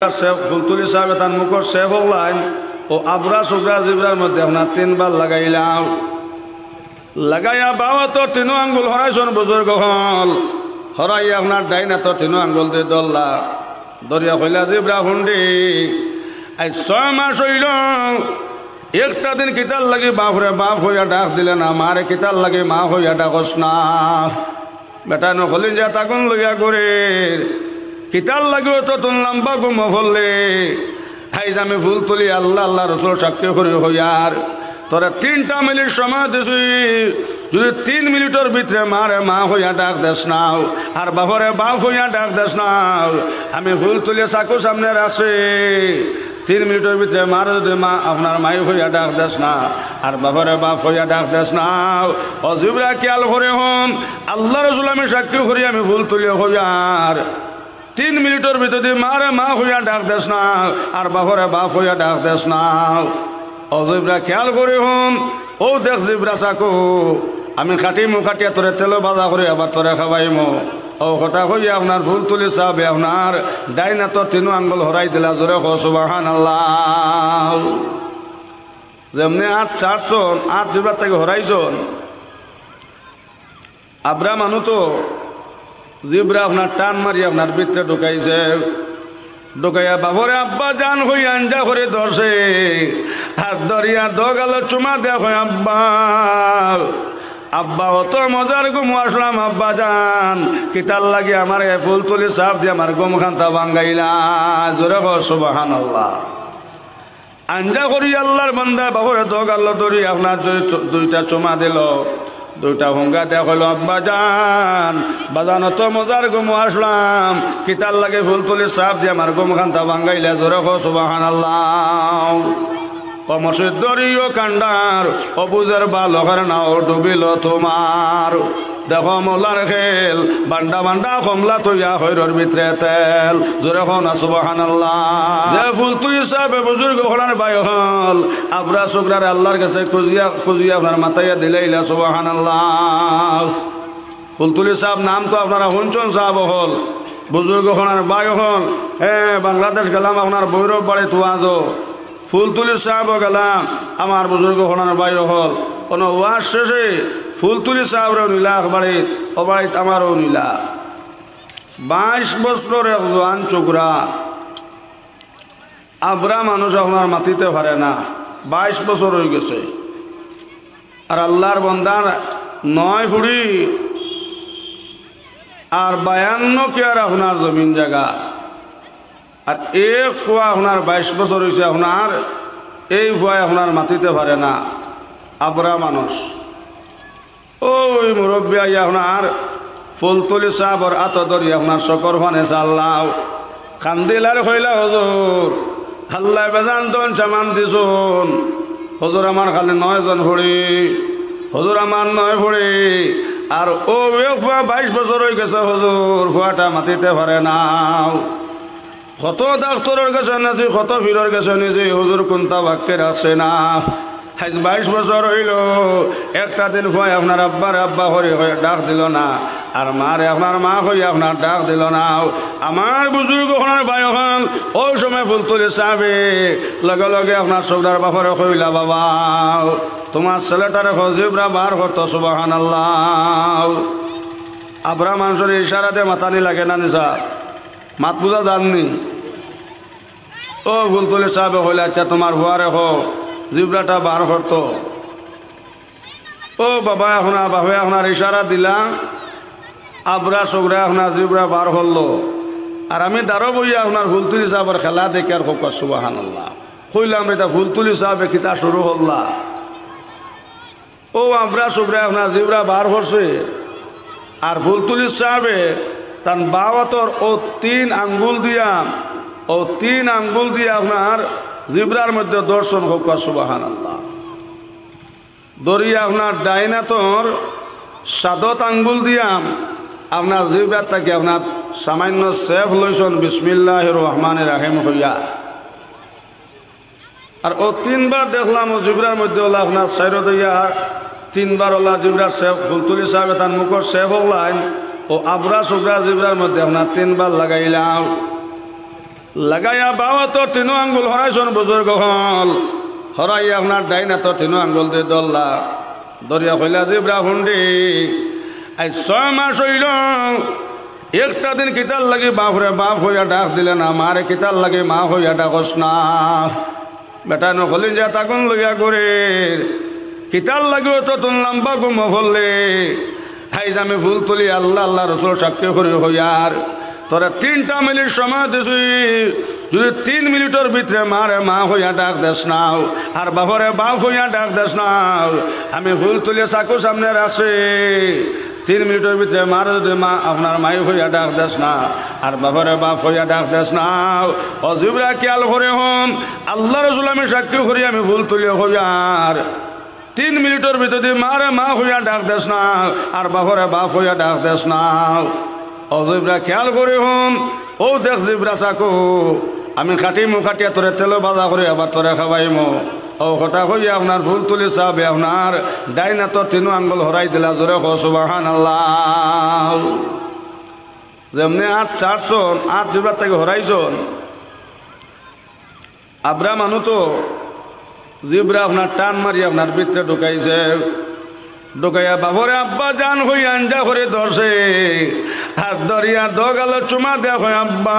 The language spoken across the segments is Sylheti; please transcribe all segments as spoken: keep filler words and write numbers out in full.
শেখ ফুলতুলি সাহেব তান মুখর শেখ অকলাইন, ও আবরা সুগরা জিব্রার মধ্যে আপনার তিনবার লাগাইলাও। লাগাইয়া বাওয়াতর তিনো আঙ্গুল হরাইছন বুজুর্গ অকল, হরাইয়া আপনার ডাইন আতর তিনো আঙ্গুল দি ধরলা, ধরিয়া কইলা, "জিব্রা হুনরে, আইজ ছয় মাস অইল, একটা দিন কিতার লাগি বাফরে বাফ কইয়া ডাক দিলে না, মারে কিতার লাগি মা কইয়া ডাকস না?" বেটায় নকলিন যে তাগুন লইয়া ঘুরের, কিতার লাগি অতদিন লম্বা ঘুমো পড়লে? আইজ আমি ফুলতুলি আল্লাহ, আল্লাহ রসুল সাক্ষী করি কইয়ার, তোরে তিনটা মিনিট সময় দিছি, যদি তিন মিনিটর ভিতরে মারে মা কইয়া ডাক দেস না, আর বাফরে বাফ কইয়া ডাক দেস না, আমি ফুলতুলি চাকু সামনে রাখছি, তিন মিনিটর ভিতরে মারে যদি মা, আপনার মাই কইয়া ডাক দেস না, আর বাফরে বাফ কইয়া ডাক দেস না, ও জিব্রা খিয়াল করি হুন, আল্লাহ রসুল আমি সাক্ষী করি, আমি ফুলতুলি কইয়ার, তিন মিনিটর ভিতরে যদি মারে মা কইয়া ডাক দেস না, আর বাফরে বাফ কইয়া ডাক দেস না, ও জিব্রা খিয়াল করি হুন, ও দেখ জিব্রা চাকু, আমি কাটিমু, কাটিয়া তোরে তেলো ভাজা করি আবার তোরে খাওয়াইমু। ও কথা কইয়া আপনার ফুলতুলি সাহেবে আপনার ডাইন আতর তিনো আঙ্গুল হরাই দিলা, জোরে কও সুবহানাল্লাহ। যেমনে আত ছাড়ছন, আত জিব্রার থাকি হরাইছন, আবরা মানু তো জিব্রা আপনার টান মারি আপনার ভিতরে ঢুকাইছে, ঢুকাইয়া বাফরে আব্বা জান কই আঞ্জা করি ধরছে, আর ধরিয়া দোগালো চুমা দেয়া কয়, "আব্বা, আব্বা, অত মজার ঘুমো আসলাম আব্বা জান, কিতার লাগি আমারে ফুলতুলি সাহেব দি আমার ঘুম খান্তা ভাঙ্গাইলা?" জোরে কও সুবহানাল্লাহ। আঞ্জা করি আল্লাহর বান্দা বাফরে দোগালো ধরি আপনার দুই চ-, দুইটা চুমা দিল, দুইটা হুঙ্গা দেয়া কইল, "আব্বা জান, বাজান, অত মজার ঘুমো আসলাম, কিতার লাগি ফুলতুলি সাহেব দি আমার ঘুম খান্তা ভাঙ্গাইলা?" জোরে কও সুবহানাল্লাহ। ও মসজিদ দরিও কান্ডার, ও বুঝের বালকের নাও ডুবিল তোমার। দেখো মৌলার খেল, বান্ডা বান্ডা কমলা থইয়া খইরর ভিতরে তেল। জোরে কও না সুবহানাল্লাহ। যে ফুলতুলি সাহেবে বুজুর্গ অকলর ভাই অকল, আবরা সুগরারে আল্লাহর গেছে খুজিয়া, খুজিয়া আপনার মাতাইয়া দিলাইলা সুবহানাল্লাহ। ফুলতুলি সাহেব নাম তো আপনারা হুনছন সাহেব অকল, বুজুর্গ অকলর ভাই অকল, হ্যাঁ, বাংলাদেশ গেলাম আপনার ভৈরব বাড়িত ওয়াজো। ফুলতুলি সাহেবও গেলাম, আমার বুজুর্গ অকলর ভাই অকল, অনো ওয়াজ শেষে ফুলতুলি সাহেবরেও নিলা এক বাড়িত, ও বাড়িত আমারেও নিলা। বাইশ বছরর এক জোয়ান ছোকরা, আবরা মানুষ আপনার মাতিতে পারে না, বাইশ বছর অইগেছে। আর আল্লাহর বান্দার নয় ফুড়ি আর বায়ান্ন কিয়ার আপনার জমিন জাগা। আর এক ফুয়া আপনার বাইশ বছর অইছে আপনার, এই ফুয়ায় আপনার মাতিতে পারে না, আবরা মানুষ। ওই মুরব্বি আইয়া আপনার ফুলতুলি সাহেবর আতো ধরি আপনার চকুর পানে চাল্লাও। কান্দিলার কইলা, "হুজুর, আল্লায় বেজান ধন সামান দিছুন। হুজুর, আমার খালি নয় জন ফুড়ি। হুজুর, আমার নয় ফুড়ি। আর অউ এক ফুয়া বাইশ বছর অইগেছে হুজুর, ফুয়াটা মাতিতে পারে না।" কত ডাক্তরর গেছে নিছি, কত পীরর গেছে নিছি, হুজুর কুন্তা বাক্কে রাখছে না। আইজ বাইশ বছর অইল, একটা দিন ফুয়ায় আপনার আব্বার আব্বা করি করি ডাক দিল না, আর মারে আপনার মা করি আপনার ডাক দিল না। আমার বুজুর্গ অকলর ভাই অকল, অউ সময় ফুলতুলি সাহেবে লগে লগে আপনার ছোকরার বাপরে কইলা, "বাবা, তুমার ছেলেটারে কও জিব্রা বার করতো।" সুবহানাল্লাহ। আবরা মানুষরে ইশারা দিয়া মাতানি লাগে না নি সাব? মাত বুঝা যার নি? ও ফুলতুলি সাহেবে কইলা, "আচ্ছা, তুমার ফুয়ারে কও, জিব্রাটা বার করতো।" ও বাবা, অখন আ-, বাপে আপনার ইশারা দিলা, আবরা ছোকরায় আপনার জিব্রা বার করলো। আর আমি দারো বইয়া আপনার ফুলতুলি সাহেবর খেলা দেখিয়ার, কউক্কা সুবহানাল্লাহ। কইলাম, "ইটা ফুলতুলি সাহেবে কিতা শুরু করলা?" ও আবরা ছোকরায় আপনার জিব্রা বার করছে, আর ফুলতুলি সাহেবে তান বাউ আতর অউ তিন আঙ্গুল দিয়া, অউ তিন আঙ্গুল দিয়া আপনার জিব্রার মধ্যে ধরছন, কউক্কা সুবহানাল্লাহ। ধরিয়া আপনার ডাইন আতর সাদত আঙ্গুল দিয়া আপনার জিব্রার থাকি আপনার সামান্য ছেপ লইছন, "বিসমিল্লাহির রহমানির রহিম" কইয়া। আর অউ তিনবার দেখলাম, অউ জিব্রার মধ্যে অলা আপনার সাইরো দইয়া, আর তিনবার অলা জিব্রার ছেপ, ফুলতুলি সাহেবে তান মুখর ছেপ অলাইন, অউ আবরা ছোকরা জিব্রার মধ্যে আপনার তিনবার লাগাইলাম। লাগাইয়া বাউ আতর তিনু আঙ্গুল হরাইছইন বুজুর্গ অকল। হরাইয়া আপনার ডাইন আতর তিনু আঙ্গুল দি ধরলা। ধরিয়া কইলা, "জিব্রা হুনরে, আইজ ছয় মাস অইলো, একটা দিন কিতার লাগি বাফরে বাফ কইয়া ডাক দিলে না, মারে কিতার লাগি মা কইয়া ডাকস না?" বেটাইন কলিজাত আগুন লইয়া ঘুরের, "কিতার লাগি অতদিন লম্বা ঘুমো পড়লে?" আইজ আমি ফুলতলি আল্লাহ, আল্লাহ রসুল সাক্ষী করি কইয়ার, তোরে তিনটা মিনিট সময় দিছি, যদি তিন মিনিটর ভিতরে মারে মা কইয়া ডাক দেস না, আর বাফরে বাফ কইয়া ডাক দেস না, আমি ফুলতলি চাকু সামনে রাখছি, তিন মিনিটর ভিতরে মারে যদি মা, আপনার মাই কইয়া ডাক দেস না, আর বাফরে বাফ কইয়া ডাক দেস না, ও জিব্রা খিয়াল করি হুন, আল্লাহ রসুল আমি সাক্ষী করি, আমি ফুলতলি কইয়ার তিন মিনিটর ভিতরে মারে মা কইয়া ডাক দেস না, আর বাফরে বাফ কইয়া ডাক দেস না। ও জিব্রা খিয়াল করি হুন, অউ দেখ জিব্রা চাকু, আমি কাটিমু, কাটিয়া তোরে তেলো ভাজা করি আবার তোরে খাবাইমু। অউ কথা কইয়া আপনার ফুলতলি সাবে আপনার ডাইন আতর তিনু আঙ্গুল হরাই দিলা, জোরে কও সুবহানাল্লাহ। যেমনে আত ছাড়ছইন, আত জিব্রার থাকি হরাইছইন, আব্রা মানু তো জিব্রা আপনার টান মারি আপনার ভিতরে ঢুকাইছে। ঢুকাইয়া বাফরে আব্বা জান কই আঞ্জা করি ধরছে। আর ধরিয়া দো গালো চুমা দেয়া কয়, "আব্বা,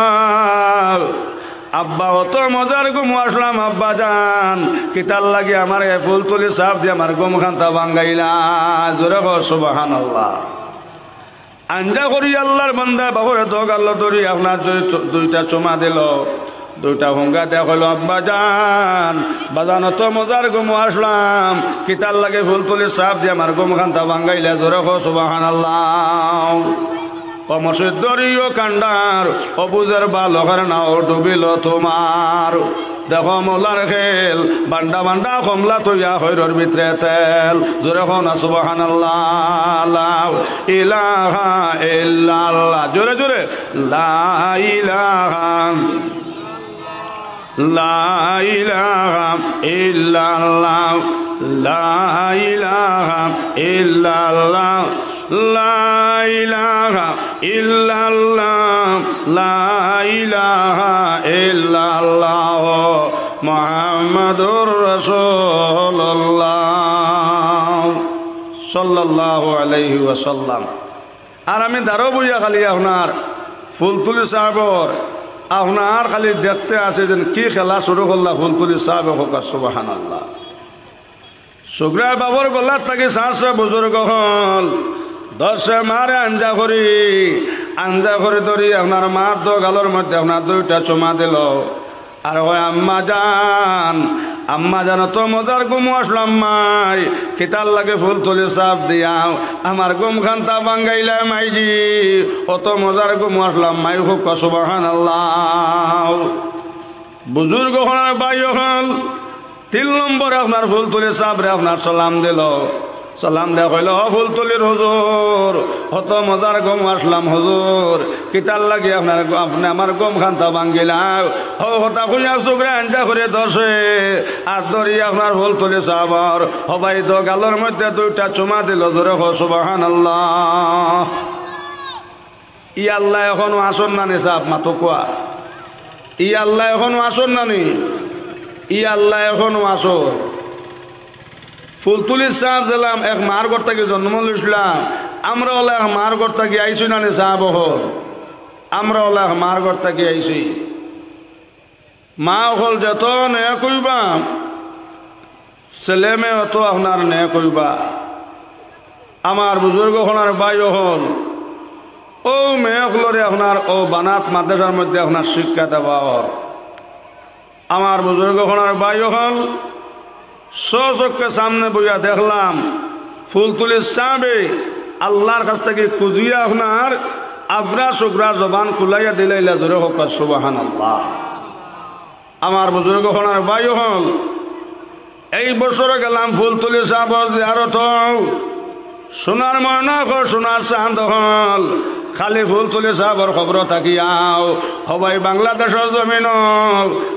আব্বা, অত মজার ঘুমো আছলাম আব্বা জান, কিতার লাগি আমারে ফুলতলি সাব দি আমার ঘুম খান্তা ভাঙ্গাইলা?" জোরে কও সুবহানাল্লাহ। আঞ্জা করি আল্লাহর বান্দা বাফরে দো গালো ধরি আপনার দুই চ-, দুইটা চুমা দিলো, দুইটা হুঙ্গা দেয়া কইলো, "আব্বা জান, বাজান অত মজার ঘুমো আছলাম, কিতার লাগি ফুলতলি সাব দি আমার ঘুম খান্তা ভাঙ্গাইলা?" জোরে কও সুবহানাল্লাহ। ও মসজিদ দরিও কান্ডার, ও বুঝের বালকের নাও ডুবিলো তোমার। দেখো মৌলার খেল, বান্ডা বান্ডা কমলা থইয়া খইরর ভিতরে তেল। জোরে কও না সুবহানাল্লাহ। লা ইলাহা ইল্লাল্লাহ। জোরে জোরে। লা ইলাহা, লা ইলাহা ইল্লাল্লাহ, লা ইলাহা ইল্লাল্লাহ। লা ইলাহা ইল্লাল্লাহ, লা ইলাহা ইল্লাল্লাহ, মুহাম্মাদুর রাসূলুল্লাহ সাল্লাল্লাহু আলাইহি ওয়াসাল্লাম। আর আমি দারো বইয়া খালি আপনার ফুলতলি সাবর, আপনার খালি দেখতে আছে যেন কি খেলা শুরু করলা ফুলতলি সাবে, কও সুবহানাল্লাহ। সুগ্রায় বাফর গলার থাকি ছাড়ছে বুজুর্গ অকল, ধরছে মারে আঞ্জা করি, আঞ্জা করি ধরি আপনার মার দো গালর মধ্যে আপনার দুইটা চুমা দিলো। আর কয়, "আম্মা জান, আম্মা জান, অত মজার ঘুমো আছলাম মাই, কিতার লাগি ফুলতলি সাব দিয়া আমার ঘুম খান্তা ভাঙ্গাইলা মাইজি, অত মজার ঘুমো আছলাম মাই।" কও সুবহানাল্লাহ। বুজুর্গ অকল আর ভাই অকল, তিন নম্বরে আপনার ফুলতলি সাবরে আপনার সালাম দিলো। সালাম দেয়া কইলো, "ও ফুলতলির হুজুর, অত মজার ঘুমো আছলাম হুজুর, কিতার লাগি আপনার, আপনে আমার ঘুম খান্তা ভাঙ্গিলা?" অউ কথা কইয়া সুগ্রায় আঞ্জা করি ধরছে, আর ধরি আপনার ফুলতলি সাবর হবাই দো গালর মধ্যে দুইটা চুমা দিলো। জোরে কও সুবহানাল্লাহ। ই আল্লাহ এখনো আছইন না নি সাব, মাতো কওয়া। ই আল্লাহ এখনো আছইন না নি? ই আল্লাহ এখনো আছইন। ফুলতলি সাব যেলাম এক মার ঘর থাকি জন্ম লইছলাম, আমরা অলা এক মার ঘর থাকি আইছি না নি সাব অকল? আমরা অলা এক মার ঘর থাকি আইছি। মা অকল যত নেক অইবা, ছেলে মেয়ে অত আপনার নেক অইবা। আমার বুজুর্গ অকল আর ভাই অকল, অউ মেয়ে অকলরে আপনার অউ বানাত মাদ্রাসার মধ্যে আপনার শিক্ষা দেওয়া অর। আমার বুজুর্গ অকল আর ভাই অকল, স্বচক্ষে সামনে বইয়া দেখলাম, ফুলতলি সাবে আল্লাহর কাছ থাকি খুজিয়া আপনার আবরা সুগরা জবান খুলাইয়া দিলাইলা। জোরে কও সুবহানাল্লাহ। আমার বুজুর্গ অকল আর ভাই অকল, এই বছরও গেলাম ফুলতলি সাবর জিয়ারত। সোনার ময়না অকল, সোনার চান্দ অকল, খালি ফুলতলি সাবর কবরো থাকিয়াও। হবাই বাংলাদেশর জমিনো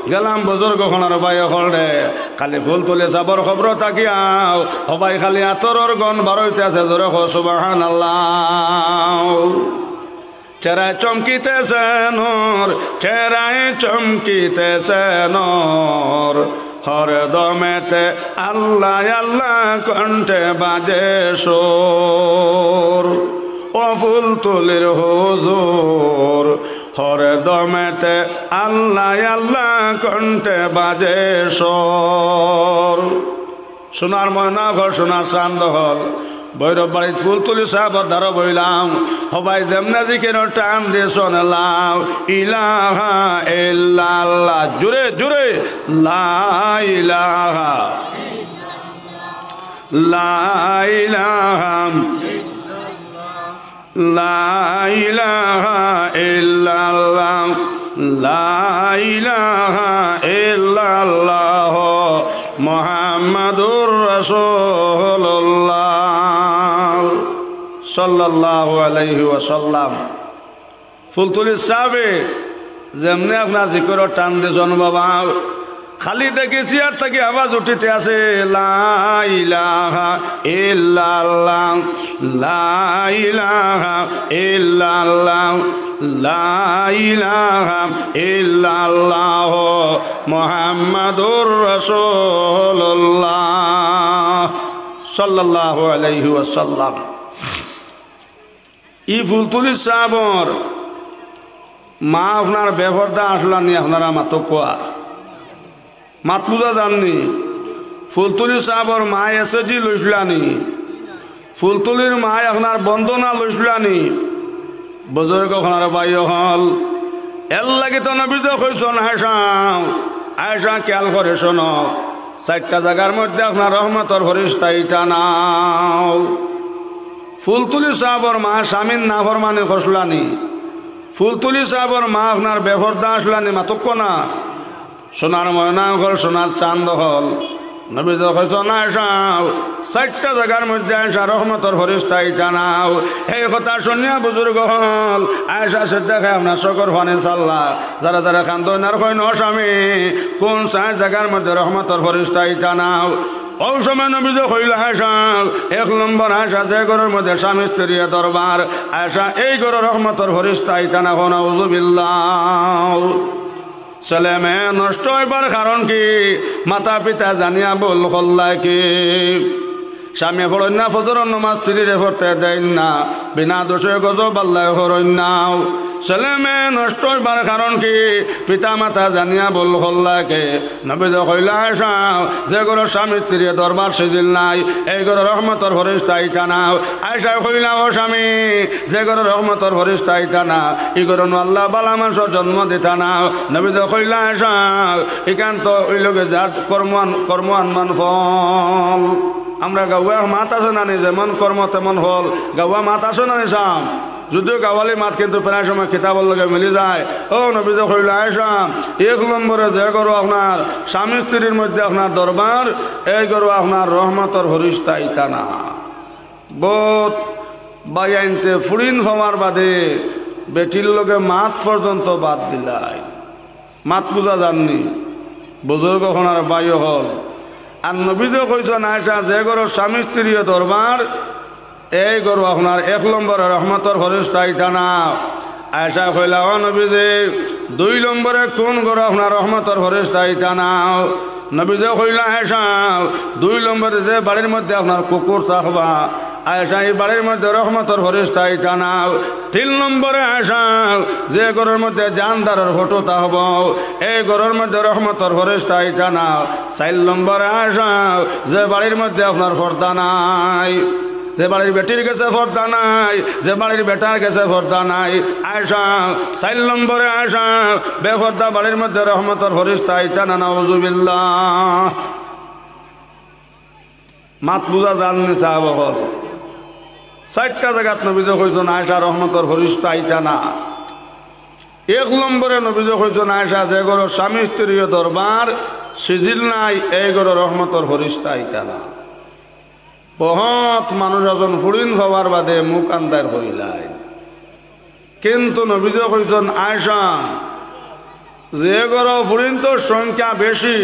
গেলাম বুজুর্গ অকল আর ভাই অকলরে, খালি ফুলতলি সাবর কবরো থাকিয়াও। হবাই খালি আতরর গন্ধ বারইতে আছে। জোরে কও সুবহানাল্লাহ। চেহারায় চমকিতেছে নূর, চেহারায় চমকিতেছে নূর। হরদমেতে আল্লাহ আল্লাহ কণ্ঠে বাজে সুর। ও ফুলতলির হুজুর, হরদমেতে আল্লাহ আল্লাহ কণ্ঠে বাজে সুর। সোনার ময়না অকল, সোনার চান্দ অকল, ভৈরব বাড়িত ফুলতলি সাবর দ্বারো বইলাম। ও ভাই, যেমনে জিকিরর টান দিছইন, লা ইলাহা ইল্লাল্লাহ, জুরে জুরে, লা ইলাহা, লা ইলাহা, লা ইলাহা ইল্লাল্লাহ, লা ইলাহা ইল্লাল্লাহ, মুহাম্মাদুর রাসূলুল্লাহ সাল্লাল্লাহু আলাইহি ওয়াসাল্লাম। ফুলতলি সাবে যেমনে আপনার জিকিরর টান দিছইন বাবা, খালি দেখি চেয়ার থাকি আওয়াজ উঠিতে আছে, লা ইলাহা ইল্লাল্লাহ, লা ইলাহা ইল্লাল্লাহ, লা ইলাহা ইল্লাল্লাহ, মুহাম্মাদুর রাসূলুল্লাহ সাল্লাল্লাহু আলাইহি ওয়াসাল্লাম। ই ফুলতলি সাবর মা আপনার বেপর্দা আছলানি, আপনারা মাতউক্কা। মাত বুঝা যারনি? ফুলতলি সাবর মা এসএসজি লইছলানি? ফুলতলির মা আপনার বন্দনা লইছলানি? বুজুর্গ অকল, ভাই অকল, এরলাগি তো নবীজিয়ে কইছইন, আয়েশা, আয়েশা, খিয়াল করি হুনো, চাইরটা জাগার মধ্যে আপনার রহমতর ফিরিস্তা আইতা নায়। ফুলতলি সাবর মা স্বামীর নাফরমানি করছলানি? ফুলতলি সাবর মা আপনার বেপর্দা আছলানি? মাতউক্কা না। সোনার ময়না অকল, সোনার চান্দ অকল, নবীজিয়ে কইছইন, আয়েশা, চাইরটা জাগার মধ্যে আয়েশা রহমতর ফিরিস্তা আইতা নায়। এই কথা হুনিয়া বুজুর্গ অকল, আয়েশা সিদ্দিকায় আপনার চউখর পানি ছাড়লা। যারা যারা কান্দইন আর কইন, ও স্বামী, কুন চাইর জাগার মধ্যে রহমতর ফিরিস্তা আইতা নায়? অউ সময় নবীজিয়ে কইলা, আয়েশা, এক নম্বর আয়েশা, যে ঘরর মধ্যে স্বামী স্ত্রীয়ে দরবার, আয়েশা, এই ঘরো রহমতর ফিরিস্তা আইতা না। কও নাউজুবিল্লাহ। ছেলে মেয়ে নষ্ট অইবার কারণ কি? মাতা পিতা জানিয়া ভুল করলা কি? স্বামীয়ে পড়ইন না ফজরর নমাজ, স্ত্রীরে পড়তে দেইন না, বিনা দোষে গজব আল্লায় করইন না। ছেলে মেয়ে নষ্ট অইবার কারণ কি? পিতা মাতা জানিয়া ভুল করলা কি? নবীজিয়ে কইলা, আয়েশা, যে ঘরো স্বামী স্ত্রীয়ে দরবার সিজিল নায়, এই ঘরো রহমতর ফিরিস্তা আইতা না। আয়েশায় কইলা, ও স্বামী, যে ঘরো রহমতর ফিরিস্তা আইতা না, ই ঘরো নু আল্লায় ভালা মানষর জন্ম দিতা না। নবীজিয়ে কইলা, আয়েশা, ইখান তো অইলোগি যার কর্মহান, কর্মহান মান ফল। আমরা গাউয়া মাত আছে না নি, যেমন কর্ম তেমন ফল। গাউয়া মাত আছে না নি সাব? যদিও গাওয়ালি মাত, কিন্তু প্রায় সময় কিতাবর লগে মিলি যায়। ও নবীজিয়ে কইলা, আয়েশা, এক নম্বরে যে ঘরো আপনার স্বামী স্ত্রীর মধ্যে আপনার দরবার, এই ঘরো আপনার রহমতর ফিরিস্তা আইতা না। বউত ভাইয়াইন্তে ফুড়িন পাওয়ার বাদে বেটির লগে মাত পর্যন্ত বাদ দিলাইন। মাত বুঝা যারনি? বুজুর্গ অকল আর ভাই অকল, আর নবীজিয়ে কইছইন, আয়েশা, যে ঘরো স্বামী স্ত্রীয়ে দরবার, এই ঘরো আপনার এক নম্বরে রহমতর ফিরিস্তা আইতা না। আয়েশায় কইলা, ও নবীজি, দুই নম্বরে কুন ঘরো আপনার রহমতর ফিরিস্তা আইতা না? নবীজিয়ে কইলা, আয়েশা, দুই নম্বরে যে বাড়ির মধ্যে আপনার কুকুর থাকবা, আয়েশা, ই বাড়ির মধ্যে রহমতর ফিরিস্তা আইতা না। তিন নম্বরে আয়েশা, যে ঘরর মধ্যে জানদারর ফটো থাকবো, এই ঘরর মধ্যে রহমতর ফিরিস্তা আইতা না। চাইর নম্বরে আয়েশা, যে বাড়ির মধ্যে আপনার পর্দা নাই, যে বাড়ির বেটির গেছে পর্দা নাই, যে বাড়ির বেটার গেছে পর্দা নাই, আয়েশা, চাইর নম্বরে আয়েশা, বেপর্দা বাড়ির মধ্যে রহমতর ফিরিস্তা আইতা না, নাউজুবিল্লাহ। মাত বুঝা যারনি সাব অকল? চাইরটা জাগাত নবীজিয়ে কইছইন, আয়েশা, রহমতর ফিরিস্তা আইতা না। এক নম্বরে নবীজিয়ে কইছইন, আয়েশা, যে ঘরো স্বামী স্ত্রীয়ে দরবার সিজিল নাই, এই ঘরো রহমতর ফিরিস্তা আইতা না। বউত মানুষ আছইন ফুড়িন পাওয়ার বাদে মুখ আন্দাইর করিলাইন। কিন্তু নবীজিয়ে কইছইন, আয়েশা, যে ঘরো ফুড়িন্তর সংখ্যা বেশি,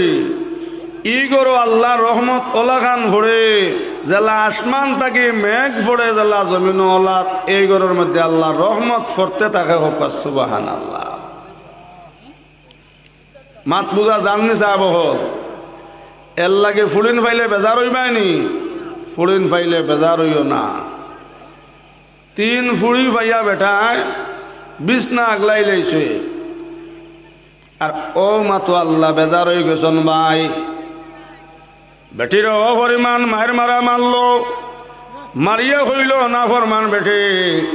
ই ঘরো আল্লার রহমত অলাখান পড়ে, যেলা আসমান থাকি মেঘ পড়ে, যেলা জমিনো অলাত, এই ঘরর মধ্যে আল্লার রহমত পড়তে থাকে। কউক্কা সুবহানাল্লাহ। মাত বুঝা যারনি সাব অকল? এরলাগি ফুড়িন পাইলে বেজার অইবায়নি? ফুড়িন পাইলে বেজার অইও না। তিন ফুড়ি পাইয়া বেটায় বিছনা আগলাইলাইছে। আর অউ মাতো আল্লা বেজার অইগেছইন ভাই। বেটিরে অউ পরিমাণ মাইর মারা মারলো, মারিয়া কইলো, "নাফরমান বেটি,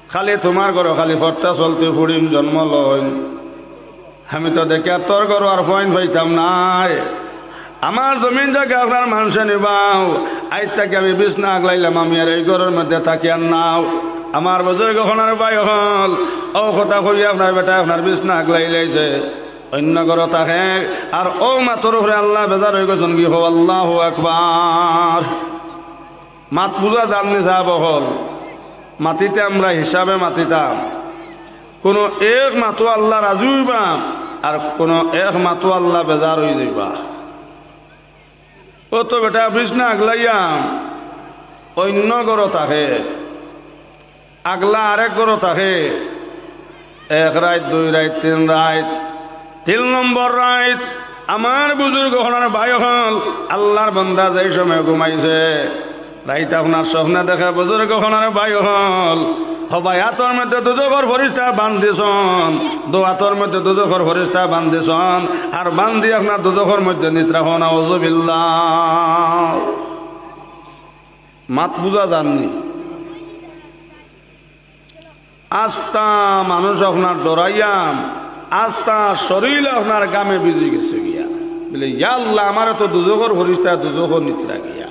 খালি তুমার ঘরো খালি পড়তা চলতি ফুড়িন জন্ম লইন। আমি তো দেখিয়ার তোর ঘরো আর ফুয়াইন পাইতাম নায়। আমার জমিন জাগা আপনার মানষে নিবাও। আইজ থাকি আমি বিছনা আগলাইলাম, আমি আর এই ঘরর মধ্যে থাকিয়ার নাও।" আমার বুজুর্গ অকল আর ভাই অকল, অউ কথা কইয়া আপনার বেটায় আপনার বিছনা আগলাইলাইছে, অইন্য ঘরো থাকে। আর অউ মাতর উপরে আল্লা বেজার অইগেছইন গি। কও আল্লাহু আকবার। মাত বুঝা যারনি সাব অকল? মাতিতে আমরা হিসাবে মাতিতাম। কুনু এক মাতো আল্লা রাজি অইবা, আর কুনু এক মাতো আল্লা বেজার অইযাইবা। অউ তো বেটা বিছনা আগলাইয়া অইন্য ঘরো থাকে, আগলা আরেক ঘরো থাকে। এক রাইত, দুই রাইত, তিন রাইত, তিন নম্বর রাইত, আমার বুজুর্গ অকল আর ভাই অকল, আল্লার বান্দা যেই সময় ঘুমাইছে, রাইত আপনার স্বপ্নে দেখে বুজুর্গ অকল আর ভাই অকল, হবায় আতর মধ্যে দুজখর ফিরিস্তায় বান্ধিছইন, দু আতর মধ্যে দুজখর ফিরিস্তায় বান্ধিছইন, আর বান্ধি আপনার দুজখর মধ্যে নিত রাখইন। নাউজুবিল্লাহ। মাত বুঝা যারনি? আস্তা মানুষ আপনার ডরাইয়া, আস্তা শরীল আপনার ঘামে ভিজি গেছে গিয়া। বলে, "ইয়া আল্লা, আমারে তো দুজখর ফিরিস্তায় দুজখো নিত রাখিয়া।"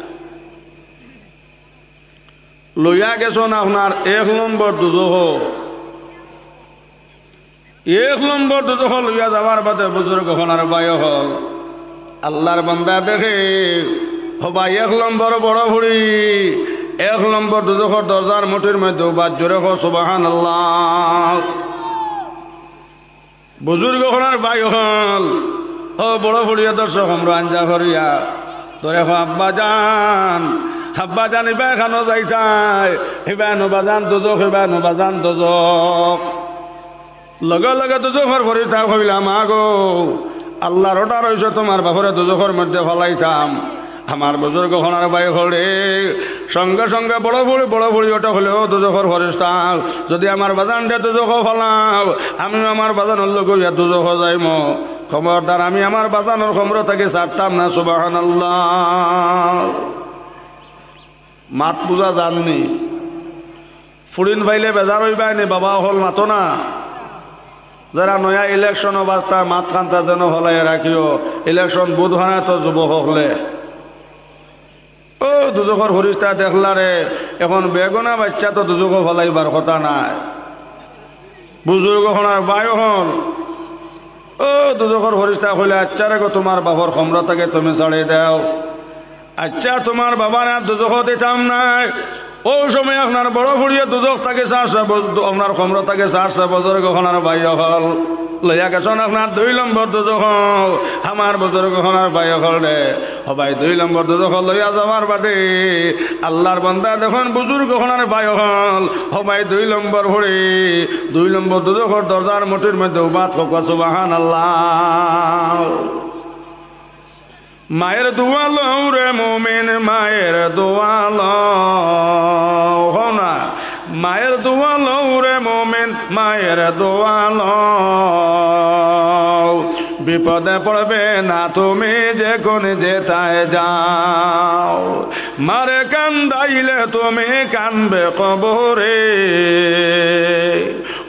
লইয়া গেছইন আপনার এক নম্বর দুজখো। এক নম্বর দুজখো লইয়া যাওয়ার বাদে বুজুর্গ অকল আর ভাই অকল, আল্লার বান্দা দেখে, হবায় এক নম্বর বড় ফুড়ি, এক নম্বর দুজখর দরজার মুঠির মধ্যে উবা। জোরে কও সুবহানাল্লাহ। বুজুর্গ অকল আর ভাই অকল, অউ বড় ফুড়িয়ে ধরছে কমর আঞ্জা করিয়া। ধরে কয়, "আব্বাজান, আব্বাজান, ইবায় কানো যাইতায়, ইবায় নু বাজান দুজখ, ইবায় নু বাজান দুজখ।" লগে লগে দুজখর ফিরিস্তায় কইলা, "মা গো, আল্লার order অইছে তুমার বাফরে দুজখর মধ্যে ফালাইতাম।" আমার বুজুর্গ অকল আর ভাই অকল রে, সঙ্গে সঙ্গে বড় ফুড়ি, বড় ফুড়ি উঠে কইলে, "ও দুজখর ফিরিস্তা, যুদি আমার বাজানরে দুজখো ফালাও, আমিও আমার বাজানর লগে অইয়া দুজখো যাইমু। খবরদার, আমি আমার বাজানর কমর থাকি ছাড়তাম না।" সুবহানাল্লাহ। মাত বুঝা যারনি? ফুড়িন পাইলে বেজার অইবায়নি, বাবা অকল মাতো না। যারা নয়া election-ও বাস্তা মাতখানতা যেন হলাইয়া রাখিও, election বুধ হানে তো যুবক অকলে। অউ দুজখর ফিরিস্তায় দেখলা রে, অখন বেগুনা বাইচ্চা তো দুজখো ফালাইবার কথা নায়। বুজুর্গ অকল আর ভাই অকল, অউ দুজখর ফিরিস্তায় কইলা, "আইচ্ছা রে গো, তুমার বাফর কমর থাকি তুমি ছাড়ি দেও।" আইচ্ছা, তুমার বাবারে আর দুজখো দিতাম নায়। অউ সময় আপনার বড় ফুড়িয়ে দুজখ থাকি ছাড়ছে, বজ-, আপনার কমর থাকি ছাড়ছে, বুজুর্গ অকল আর ভাই অকল। লইয়া গেছইন আপনার দুই নম্বর দুজখো। আমার বুজুর্গ অকল আর ভাই অকল রে, হবায় দুই নম্বর দুজখো লইয়া যাওয়ার বাদে আল্লার বান্দা দেখইন বুজুর্গ অকল আর ভাই অকল, হবায় দুই নম্বর ফুড়ি, দুই নম্বর দুজখর দরজার মুঠির মধ্যে উবা। কউক্কা সুবহানাল্লাহ। মায়ের দোয়া লও রে মুমিন, মায়ের দোয়া লও। কও না, মায়ের দোয়া লও রে মুমিন, মায়ের দোয়া লও। বিপদে পড়বে না তুমি যখন যেথায় যাও। মারে কান্দাইলে তুমি কানবে কবরে।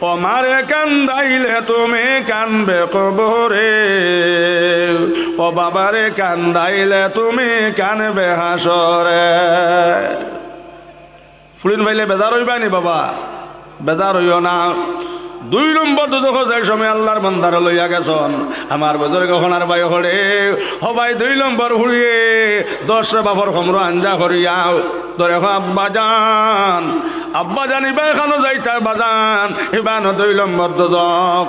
ও মারে কান্দাইলে তুমি কানবে কবরে, ও বাবারে কান্দাইলে তুমি কানবে হাশরে। ফুড়িন পাইলে বেজার অইবায়নি বাবা? বেজার অইও না। দুই নম্বর দুজখো যে সময় আল্লার বান্দারে লইয়া গেছইন, আমার বুজুর্গ অকল আর ভাই অকল রে, হবায় দুই নম্বর ফুড়িয়ে ধরছে বাফর কমর আঞ্জা করিয়া। ধরে কয়, "আব্বাজান, আব্বাজান, ইবায় কানো যাইতায় বাজান, ইবায় নু দুই নম্বর দুজখ।"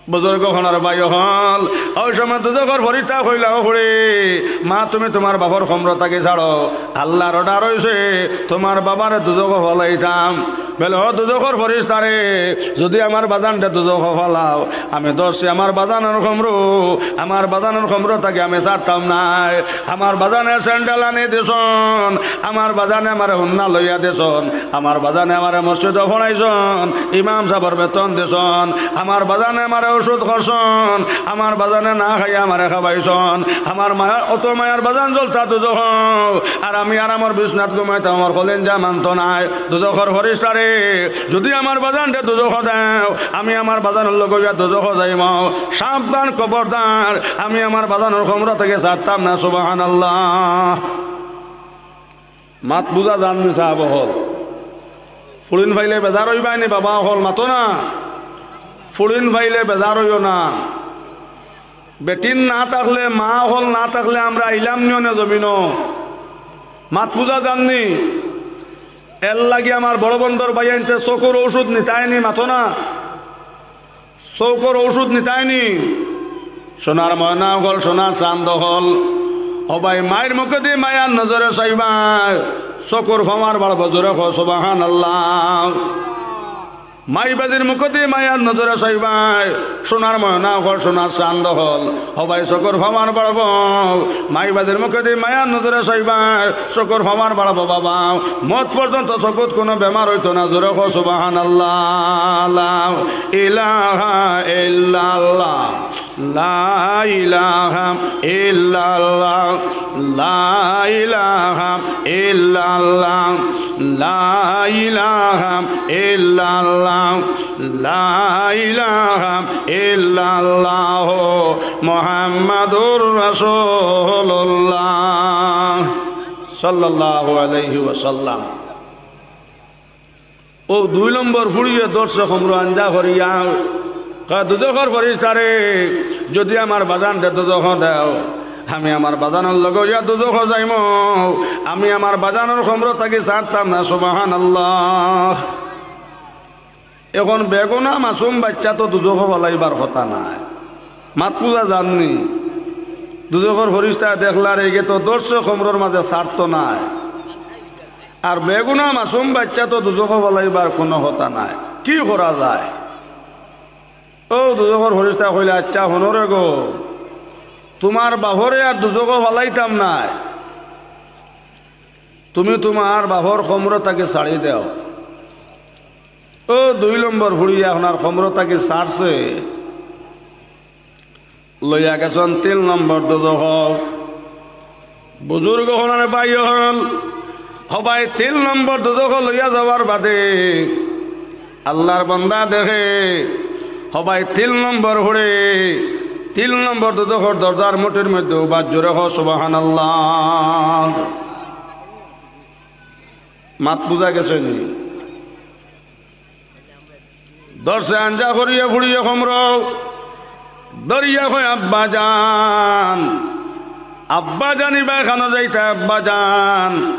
বুজুর্গ অকল আর ভাই অকল, অউ সময় দুজখর ফিরিস্তায় কইলা, "ও ফুড়ি, মা, তুমি তুমার বাফর কবর থাকি ছাড়ো, আল্লার অর্ডার অইছে তুমার বাবারে দুজখো ফালাইতাম।" বলে, "ও দুজখর ফিরিস্তারে, যুদি আমার বাজানরে দুজখো ফালাও, আমি ধরছি আমার বাজানর কবর, আমার বাজানর কবর থাকি আমি ছাড়তাম নায়। আমার বাজানে স্যান্ডেল আনি দিছইন, আমার বাজানে আমারে হুন্না লইয়া দিছইন, আমার বাজানে আমারে মসজিদো পড়াইছইন, ইমাম সাবর বেতন দিছইন, আমার বাজানে আমারে অষুধ করছইন, আমার বাজানে না খাইয়া আমারে খাবাইছইন, আমার মায়া, অত মায়ার বাজান জ্বলতা দুজখো, আর আমি আরামর বিছনাত ঘুমাইতাম, আমার কলিজা মানতো নায়।" দুজখর ফিরিস্তারে, যুদি আমার বাজানরে দুজখো দেও, আমি আমার বাজানর লগে অইয়া দুজখো যাইমু। সাবধান, খবরদার, আমি আমার বাজানর কবর থাকি ছাড়তাম না। সুবহানাল্লাহ। মাত বুজা যার নি সাব অকল? ফুড়িন পাইলে বেজার অইবায় নি বাবা অকল, মাতো না। ফুড়িন পাইলে বেজার অইও না। বেটিন না থাকলে, মা অকল না থাকলে আমরা আইলাম নি অনে জমিনো? মাত বুজা যার নি? এর লাগি আমার বড় বন্দর ভাইয়াইন্তে চকুর অষুধ নিতায় নি, মাতো না। চকুর অষুধ নিতায় নি। সোনার ময়না অকল, সোনার চান্দ অকল। ও ভাই, মাইর মুখেদি মায়ার নজরে চাইবায়, চকুর পাওয়ার বাড়বো, জোরে কও সুবহানাল্লাহ। মাই বাজির মুখেদি মায়ার নজরে চাইবায়, সোনার ময়না অকল, সোনার চান্দ অকল। ও ভাই, চকুর পাওয়ার বাড়বো। মাই বাজির মুখেদি মায়ার নজরে চাইবায়, চকুর পাওয়ার বাড়বো বাবা। মউত পর্যন্ত চকুত কুনু বেমার অইতো না, জোরে কও সুবহানাল্লাহ। লা ইলাহা ইল্লাল্লাহ, লা ইলাহা ইল্লাল্লাহ, লা ইলাহা ইল্লাল্লাহ, লা ইলাহা ইল্লাল্লাহ, লা ইলাহা ইল্লাল্লাহ, মুহাম্মাদুর রাসূলুল্লাহ সাল্লাল্লাহু আলাইহি ওয়াসাল্লাম। অউ দুই নম্বর ফুড়িয়ে ধরছে কবর আঞ্জা করিয়া, কয়, "দুজখর ফিরিস্তারে, যুদি আমার বাজানরে দুজখো দেও, আমি আমার বাজানর লগে অইয়া দুজখো যাইমু, আমি আমার বাজানর কবর থাকি ছাড়তাম না।" সুবহানাল্লাহ। অখন বেগুনা মাসুম বাইচ্চা তো দুজখো ফালাইবার কথা নায়, মাত বুজা যার নি? দুজখর ফিরিস্তায় দেখলা রে, ইগে তো ধরছে কবরর মাঝে, ছাড়তো নায়। আর বেগুনা মাসুম বাইচ্চা তো দুজখো ফালাইবার কুনু কথা নায়, কি করা যায়? অউ দুজখর ফিরিস্তায় কইলা, "আইচ্ছা, হুনো রে গো, তুমার বাফরে আর দুজখো ফালাইতাম নায়, তুমি তুমার বাফর কবর থাকি ছাড়ি দেও।" অউ দুই নম্বর ফুড়িয়ে অখন আর কবর থাকি ছাড়ছে, লইয়া গেছইন তিন নম্বর দুজখো। বুজুর্গ অকল আর ভাই অকল, ও ভাই, তিন নম্বর দুজখো লইয়া যাওয়ার বাদে আল্লার বান্দা দেখে, ও ভাই, তিন নম্বর ফুড়ি তিন নম্বর দুজখর দরজার মুঠির মধ্যে উবা, জোরে কও সুবহানাল্লাহ। মাত বুজা গেছে নি? ধরছে আঞ্জা করিয়া ফুড়িয়ে কবর, ধরিয়া কয়, "আব্বা জান, আব্বা জান, ইবায় কানো যাইতায়, আব্বা জান,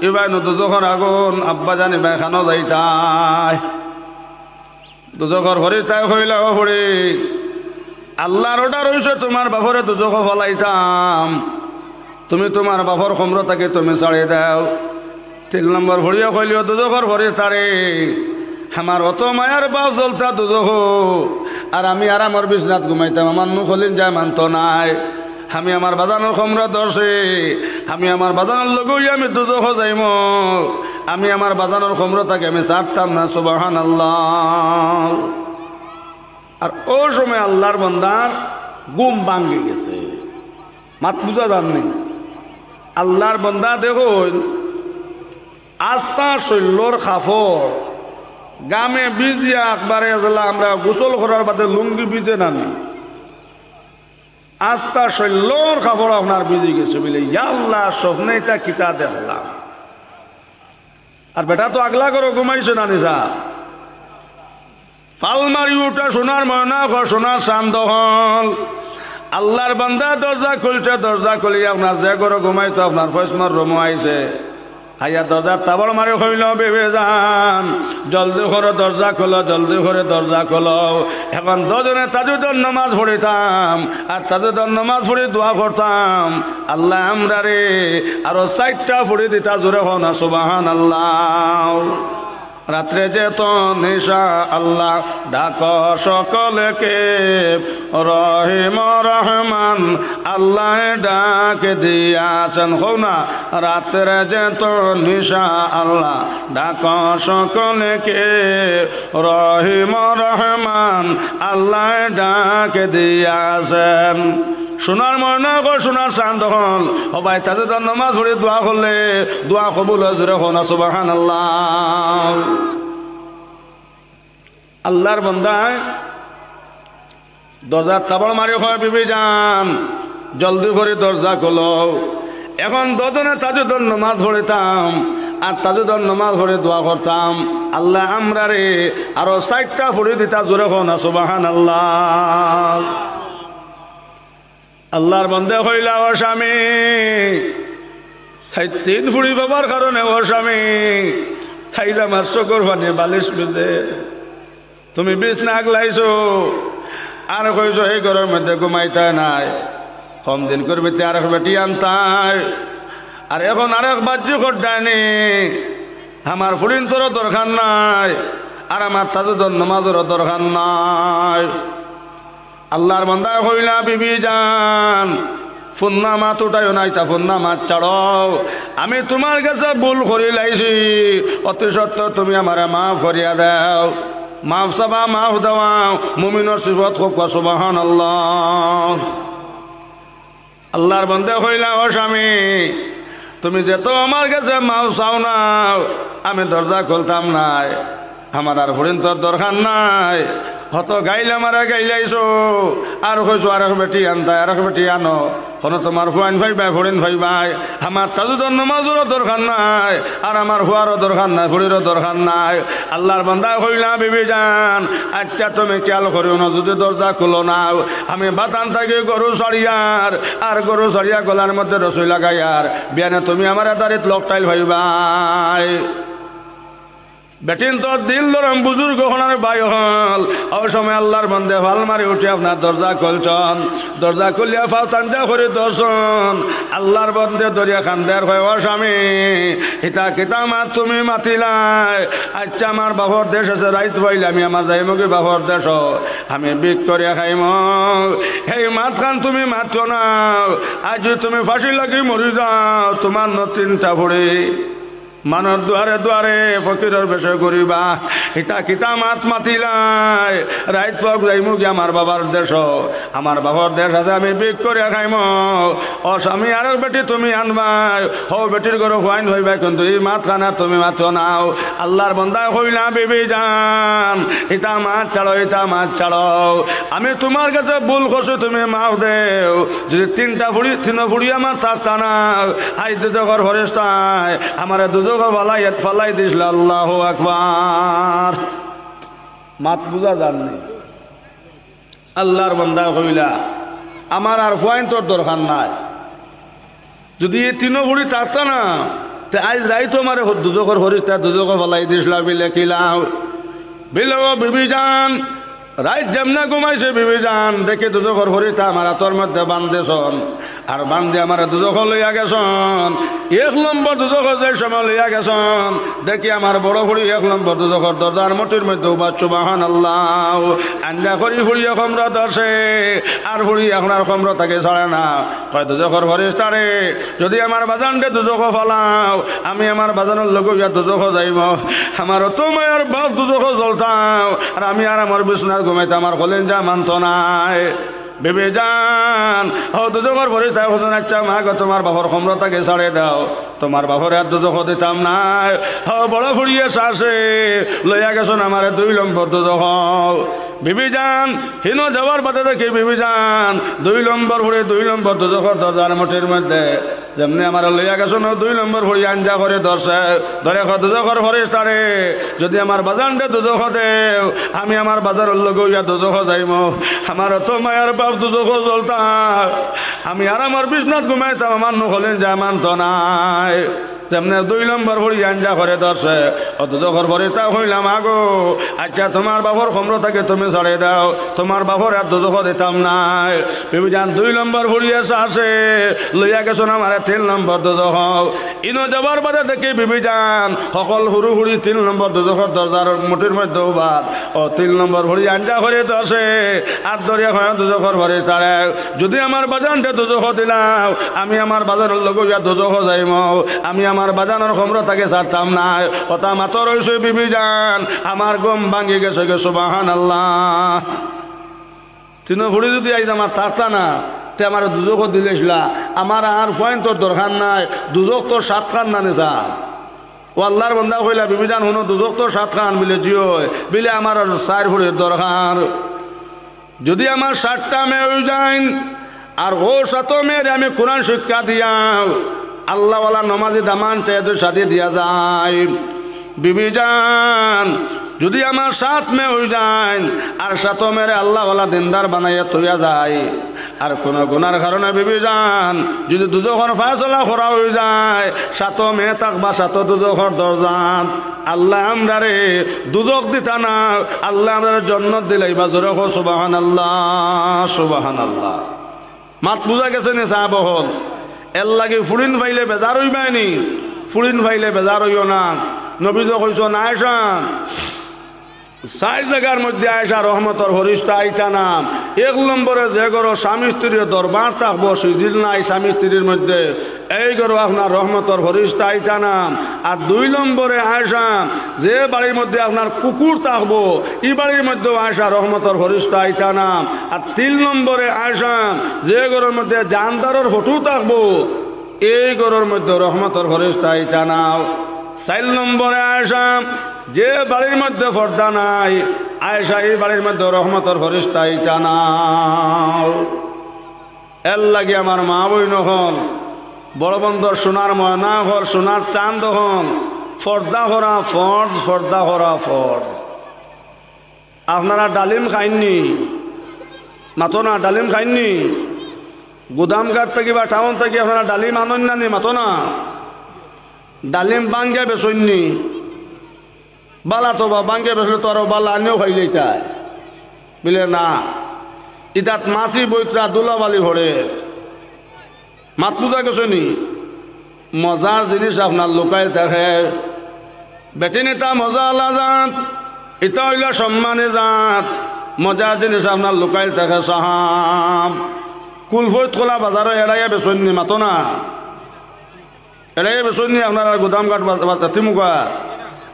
ইবায় নু দুজখর আগুন, আব্বা জান, ইবায় কানো যাইতায়।" দুজখর ফিরিস্তায় কইলা, "ও ফুড়ি, আল্লার অর্ডার অইছে তুমার বাফরে দুজখো ফালাইতাম, তুমি তুমার বাফর কবর থাকি তুমি ছাড়ি দেও।" তিন নম্বর ফুড়িয়ে কইলো, "দুজখর ফিরিস্তারে, আমার অত মায়ার বাফ জ্বলতা দুজখো, আর আমি আরামর বিছনাত ঘুমাইতাম, আমার নু কলিজায় মানতো নায়। আমি আমার বাজানর কবর ধরছি, আমি আমার বাজানর লগে অইয়া আমি দুজখো যাইমু, আমি আমার বাজানর কবর থাকি আমি ছাড়তাম না।" সুবহানাল্লাহ। আর অউ সময় আল্লার বান্দার ঘুম ভাঙ্গি গেছে। মাত বুজা যার নি? আল্লার বান্দা দেখইন, আস্তা শইল্লর কাপড় ঘামে ভিজিয়া একবারে, যেলা আমরা গোসল করার বাদে লুঙ্গি ভিজে না নি, আস্তা শইল্লর কাপড় আপনার ভিজি গেছে। বলে, "ইয়া আল্লাহ, স্বপ্নে ইতা কিতা দেখলাম?" আর বেটা তো আগলা ঘরো ঘুমাইছে না নি সাব? ফাল মারি উঠা সোনার ময়না অকল, সোনার চান্দ অকল। আল্লার বান্দা দরজা খুলছে, দরজা খুলিয়া আপনার যে ঘরো ঘুমাইতো আপনার ফয়সমর রুমো আইছে। আইয়া দরজাত থাবড় মারি কইল, "বিবি জান, জলদি করি দরজা খুলো, জলদি করি দরজা খুলো। এখন দুইজনে তাহাজ্জুদর নামাজ পড়িতাম, আর তাহাজ্জুদর নামাজ পড়ি দোয়া করতাম, আল্লায় আমরারে আরো চাইরটা ফুড়ি দিতা।" জোরে কও না সুবহানাল্লাহ। রাত্রে যেত নিশা আল্লাহ, ডাকো সকলকে, রহিম রহমান আল্লায় ডাক দিয়াছেন। কও না, রাত্রে যেত নিশা আল্লাহ, ডাকো সকলকে, রহিম রহমান আল্লায় ডাক দিয়াছেন। সোনার ময়না অকল, সোনার চান্দ অকল, ও ভাই, তাহাজ্জুদর নামাজ পড়ি দোয়া করলে দোয়া কবুল অয়। জোরে কও না সুবহানাল্লাহ। আল্লাহর বান্দায় দরজাত থাবড় মারি কয়, "বিবি জান, জলদি করি দরজা খুলো। এখন দুইজনে তাহাজ্জুদর নামাজ পড়িতাম, আর তাহাজ্জুদর নামাজ পড়ি দোয়া করতাম, আল্লায় আমরারে আরো চাইরটা ফুড়ি দিতা।" জোরে কও না সুবহানাল্লাহ। আল্লাহর বান্দায় কইলা, "ও স্বামী, তাই তিন ফুড়ি পাইবার কারণে, ও স্বামী, তাই যে আমার চকুর পানি বালিশ ভিজে। তুমি বিছনা আগলাইছো, আর কইছো এই ঘরর মধ্যে ঘুমাইতায় নায়, কম দিনকুর ভিতরে আরেক বেটি আনতায়, আর এখন আরেক বাহ্যিক অড্ডানি, আমার ফুড়িন্তরও দরকার নাই, আর আমার তাহাজ্জুদর নামাজরও দরকার নাই।" আল্লাহর বান্দায় কইলা, "বিবি জান, ফুন্না মাত উঠাইও না, ইতা ফুন্না মাত ছাড়ো। আমি তুমার গেছে ভুল করিলাইছি, অতি সত্বর তুমি আমারে মাফ করিয়া দেও।" মাফ চাওয়া, মাফ দেওয়া, মুমিনর সিফত। কউক্কা সুবহানাল্লাহ। আল্লাহর বান্দায় কইলা, "ও স্বামী, তুমি যেত আমার গেছে মাফ চাও না, আমি দরজা খুলতাম নায়। আমার আর ফুড়িন্তর দরকার নাই। হত গাইল আমারে গাইলাইছো, আর কইছো আরেক বেটি আনতায়, আরেক বেটি আনো। অখন তুমার ফুয়াইন পাইবায়, ফুড়িন পাইবায়। আমার তাহাজ্জুদর নামাজরও দরকার নাই, আর আমার ফুয়ারও দরকার নাই, ফুড়িরও দরকার নাই।" আল্লাহর বান্দায় কইলা, "বিবি জান, আচ্ছা তুমি খিয়াল করিও না, যুদি দরজা খুলো না, আমি বাতান থাকি গরু ছাড়িয়ার, আর গরু ছাড়িয়া গলার মধ্যে রশি লাগাইয়ার, বিয়ানে তুমি আমারে দাড়িত লকটাইল পাইবায়।" বেটিন্তর দিল নরম, বুজুর্গ অকল, ভাই অকল। অউ সময় আল্লাহর বান্দায় ফাল মারি উঠি আপনার দরজা খুলছন। দরজা খুলিয়া ফাও তানজা করি ধরছন। আল্লাহর বান্দায় ধরিয়া কান্দে আর কয়, "ও স্বামী, ইতা কিতা মাত তুমি মাতিলায়? আচ্ছা, আমার বাপর দেশ আছে, রাইত অইলে আমি আমার যাইমুগি বাপর দেশো, আমি ভিক করিয়া খাইমু। এই মাতখান তুমি মাতিও না। আইজ যুদি তুমি ফাঁসি লাগি মরি যাও, তুমার নু তিনটা ফুড়ি।" মানষর দুয়ারে দুয়ারে ফকিরর বেশে ঘুরিবা। ইতা কিতা মাত মাতিলায়? রাইত অউক যাইমুগি আমার বাবার দেশো। আমার বাবার দেশ আছে, আমি ভিক করিয়া খাইমু। ও স্বামী, আরেক বেটি তুমি আনবায়, হউ বেটির ঘরো ফুয়াইন পাইবায়, কিন্তু ই মাতখান তুমি মাতিও না। আল্লাহর বান্দায় কইলা, "বিবি জান, ইতা মাত ছাড়ো, ইতা মাত ছাড়ো। আমি তুমার গেছে ভুল করছি, তুমি মাফ দেও।" যুদি তিনটা ফুড়ি, তিনো ফুড়ি আমার থাকতা না, আইজ দুজখর ফিরিস্তায় আমারে দুজখো ফালাই, ফালাই দিছলা। আল্লাহু আকবার। মাত বুঝা যার নি? আল্লাহর বান্দায় কইলা, "আমার আর ফুয়াইন্তর দরকার নাই। যুদি ই তিনো ফুড়ি থাকতা না, তে আইজ রাইতো আমারে দুজখর ফিরিস্তায় দুজখো ফালাই দিছলা।" বিলে কিলা, বিলে, "ও বিবি জান, রাইত যেমনে ঘুমাইছি বিবি জান, দেখি দুজখর ফিরিস্তায় আমার আতর মধ্যে বান্ধিছন, আর বান্ধি আমারে দুজখো লইয়া গেছন। এক নম্বর দুজখো যে সময় লইয়া গেছন, দেখি আমার বড় ফুড়ি এক নম্বর দুজখর দরজার মুঠির মধ্যে উবা।" সুবহানাল্লাহ। আঞ্জা করি ফুড়িয়ে কমরো ধরছে, আর ফুড়ি এখন আর কমরো থাকি ছাড়ে না। কয়, "দুজখর ফিরিস্তারে, যুদি আমার বাজানরে দুজখো ফালাও, আমি আমার বাজানর লগে অইয়া দুজখো যাইমু। আমার অত মায়ার বাপ দুজখো জ্বলতাম, আর আমি আরামর বিছনাত ঘুমাইতাম, আমার কলিজা মানতো নায়।" বিবি জান, ও দুজখর ফিরিস্তায় কইছন, "আচ্ছা মা গো, তুমার বাপর কমরো থাকি ছাড়ি দেও, তুমার বাপরে আর দুজখো দিতাম নায়।" ও বড় ফুড়িয়ে চাছে, লইয়া গেছন আমারে দুই নম্বর দুজখো। বিবি জান, হিনো যাওয়ার বাদে দেখি বিবি জান, দুই নম্বর ফুড়ি দুই নম্বর দুজখর দরজার মুঠির মধ্যে। যেমনে আমারে লইয়া গেছন, দুই নম্বর ফুড়ি আঞ্জা করি ধরছে, ধরে কয়, "দুজখর ফিরিস্তারে, যুদি আমার বাজানরে দুজখো দেও, আমি আমার বাজানর লগে অইয়া দুজখো যাইমু। আমার অত মায়ার বাপ দুজখো জ্বলতাম, আমি আরামর বিছনাত ঘুমাইতাম, আমার নু কলিজা মানতো নায়।" যেমনে দুই নম্বর ফুড়ি আঞ্জা করে ধরছে, ও দুজখর ফরিস্তা কইলা, "আগো, আইচ্ছা, তুমার বাফর কবর থাকি তুমি ছাড়ি দেও, তুমার বাফরে আর দুজখো দিতাম নায়।" বিবিজান দুই নম্বর ফুড়িয়ে ছাড়ছে, লইয়া গেছইন আমারে তিন নম্বর দুজখো। ইনো যাওয়ার বাদে দেখি বিবিজান হকল হুরু-হুরি তিন নম্বর দুজখর দরজার মুঠির মধ্যে উবাত। ও তিন নম্বর ফুড়ি আঞ্জা করে ধরছে, আর ধরিয়া কয় দুজখর ফরিস্তারে, "যুদি আমার বাজানরে দুজখো দিলাও, আমি আমার বাজানর লগে অইয়া দুজখো যাইমু, আমি আমার বাজানর কবর থাকি ছাড়তাম নায়।" অতা মাতর অইছে বিবিজান, আমার ঘুম ভাঙ্গি গেছেগি, সুবহানাল্লাহ। তিনো ফুড়ি যুদি আইজ আমার থাকতা না, তে আমারে দুজখো দিলাইছলা, আমার আর ফুয়াইন্তর দরকার নাই, দুজখ তো সাতখান নানি ছাব। ও আল্লার বন্দা কইলা, "বিবিজান হুনো, দুজখ তো সাতখান।" বিলে, "জি অয়।" বিলে, "আমার আর চাইর ফুড়ির দরকার। যুদি আমার সাতটা মেয়ে অইযাইন, আর অউ সাতো মেয়েরে আমি কুরআন শিক্ষা দিয়াও, আল্লাওয়ালা নমাজি দামান চাইয়া যুদি শাদি দিয়া যাই, বিবিজান, যুদি আমার সাত মেয়ে অইযাইন, আর সাতো মেয়েরে আল্লাওয়ালা দিনদার বানাইয়া থইয়া যাই, আর কুনু গুনার কারণে বিবিজান, যুদি দুজখর ফয়সালা করা অইযায়, সাতো মেয়ে থাকবা সাতো দুজখর দরজাত, আল্লায় আমরারে দুজখ দিতা না, আল্লায় আমরারে জন্নত দিলাইবা।" জোরে কও, "সুবহানাল্লাহ, সুবহানাল্লাহ।" মাত বুঝা গেছে নি ছাব অকল? এরলাগি ফুড়িন পাইলে বেজার অইবায়নি, ফুড়িন পাইলে বেজার অইও না। নবীজিয়ে কইছইন, আয়েশা, চাইর জাগার মধ্যে আয়েশা রহমতর ফরিস্তা আইতা না। এক নম্বরে যে ঘরো স্বামী স্ত্রীর দরবার থাকবো, সিজিল নাই স্বামী স্ত্রীর মধ্যে, এই ঘরো আপনার রহমতর ফরিস্তা আইতা না। আর দুই নম্বরে আয়েশা, যে বাড়ির মধ্যে আপনার কুকুর থাকবো, ই বাড়ির মধ্যেও আয়েশা রহমতর ফরিস্তা আইতা না। আর তিন নম্বরে আয়েশা, যে ঘরর মধ্যে জানদারর ফটো থাকবো, এই ঘরর মধ্যে রহমতর ফরিস্তা আইতা না। চাইর নম্বরে আয়েশা, যে বাড়ির মধ্যে পর্দা নাই, আয়েশা, ই বাড়ির মধ্যে রহমতর ফরিস্তা আইতা না। এরলাগি আমার মা-বইন অকল, বড় বন্দর সোনার ময়না অকল, সোনার চান্দ অকল, পর্দা করা ফরজ, পর্দা করা ফরজ। আপনারা ডালিম খাইননি? মাতো না, ডালিম খাইননি? গুদামঘাট থাকি বা টাউন থাকি আপনারা ডালিম আনইন না নি? মাতো না। ডালিম ভাঙ্গিয়া বেচইননি? বালা তো বা, ভাঙ্গিয়া বেচলে তো আরো বালা, আনিও খাইলাইতায়। বিলে না, ইতাত মাছি বইতরা, ধুলাবালি পড়ের। মাত বুঝা গেছে নি? মজার জিনিস আপনার লুকাইল থাকে। বেটিন ইতা মজা আলা জাত, ইতা অইলা সম্মানী জাত। মজার জিনিস আপনার লুকাইল থাকে সাব। কুলফত কলা বাজারো এড়াইয়া বেচইননি? মাতো না। এড়াইয়া বেচইননি আপনারার গুদামঘাট বাজ-, বাজ-, তিমুকা?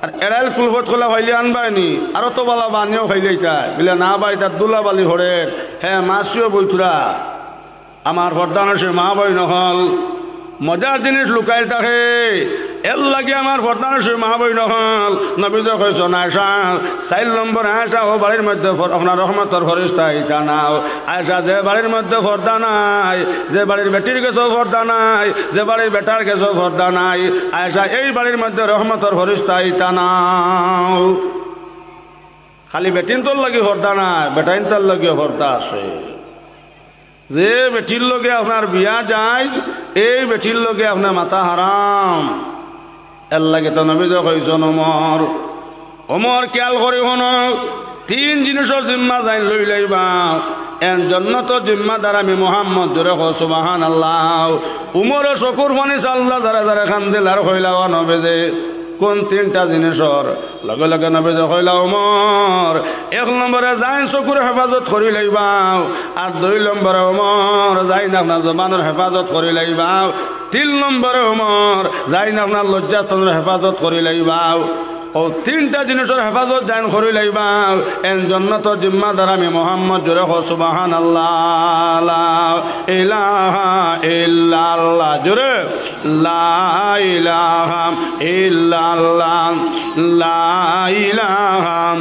আর এড়াইল কুলফত কলা পাইলে আনবায়নি, আরো তো বালা বা, আনিও খাইলাইতায়। বিলে না বা, ইতাত ধুলাবালি পড়ের, হে মাছিও বইতরা। আমার পর্দানশীন মা-বইন অকল, মজার জিনিস লুকাইল থাকে। এরলাগি আমার পর্দানশীন মা-বইন অকল, নবীজিয়ে কইছইন, আয়েশা, চাইর নম্বরে আয়েশা, অউ বাড়ির মধ্যে ফর-, আপনার রহমতর ফরিস্তা আইতা না। আয়েশা, যে বাড়ির মধ্যে পর্দা নাই, যে বাড়ির বেটির গেছেও পর্দা নাই, যে বাড়ির বেটার গেছেও পর্দা নাই, আয়েশা, এই বাড়ির মধ্যে রহমতর ফরিস্তা আইতা না। খালি বেটিন্তর লাগি পর্দা নাই, বেটাইন্তর লাগিও পর্দা আছে। যে বেটির লগে আপনার বিয়া জায়েজ, এই বেটির লগে আপনার মাতা হারাম। এরলাগি তো নবীজিয়ে কইছইন, ওমর, ওমর, খিয়াল করি হুনো, তিন জিনিসর জিম্মা যেইন লইলাইবা, এন জন্নতর জিম্মাদার আমি মুহাম্মদ। জোরে কও সুবহানাল্লাহ। উমরে চকুর পানি ছাড়লা, জারে জারে কান্দিলা আর কইলা, ও নবীজি, কুন তিনটা জিনিসর? লগে লগে নবীজিয়ে কইলা, ওমর, এক নম্বরে যেইন চকুর হেফাজত করিলাইবাও, আর দুই নম্বরে ওমর, যেইন আপনার জবানর হেফাজত করিলাইবাও, তিন নম্বরে ওমর, যেইন আপনার লজ্জাস্থানর হেফাজত করিলাইবাও। অউ তিনটা জিনিসর হেফাজত যেইন করিলাইবাও, এন জন্নতর জিম্মাদার আমি মুহাম্মদ। জোরে কও সুবহানাল্লাহ। লা ইলাহা ইল্লাল্লাহ। জোরে। লা ইলাহা ইল্লাল্লাহ, লা ইলাহা,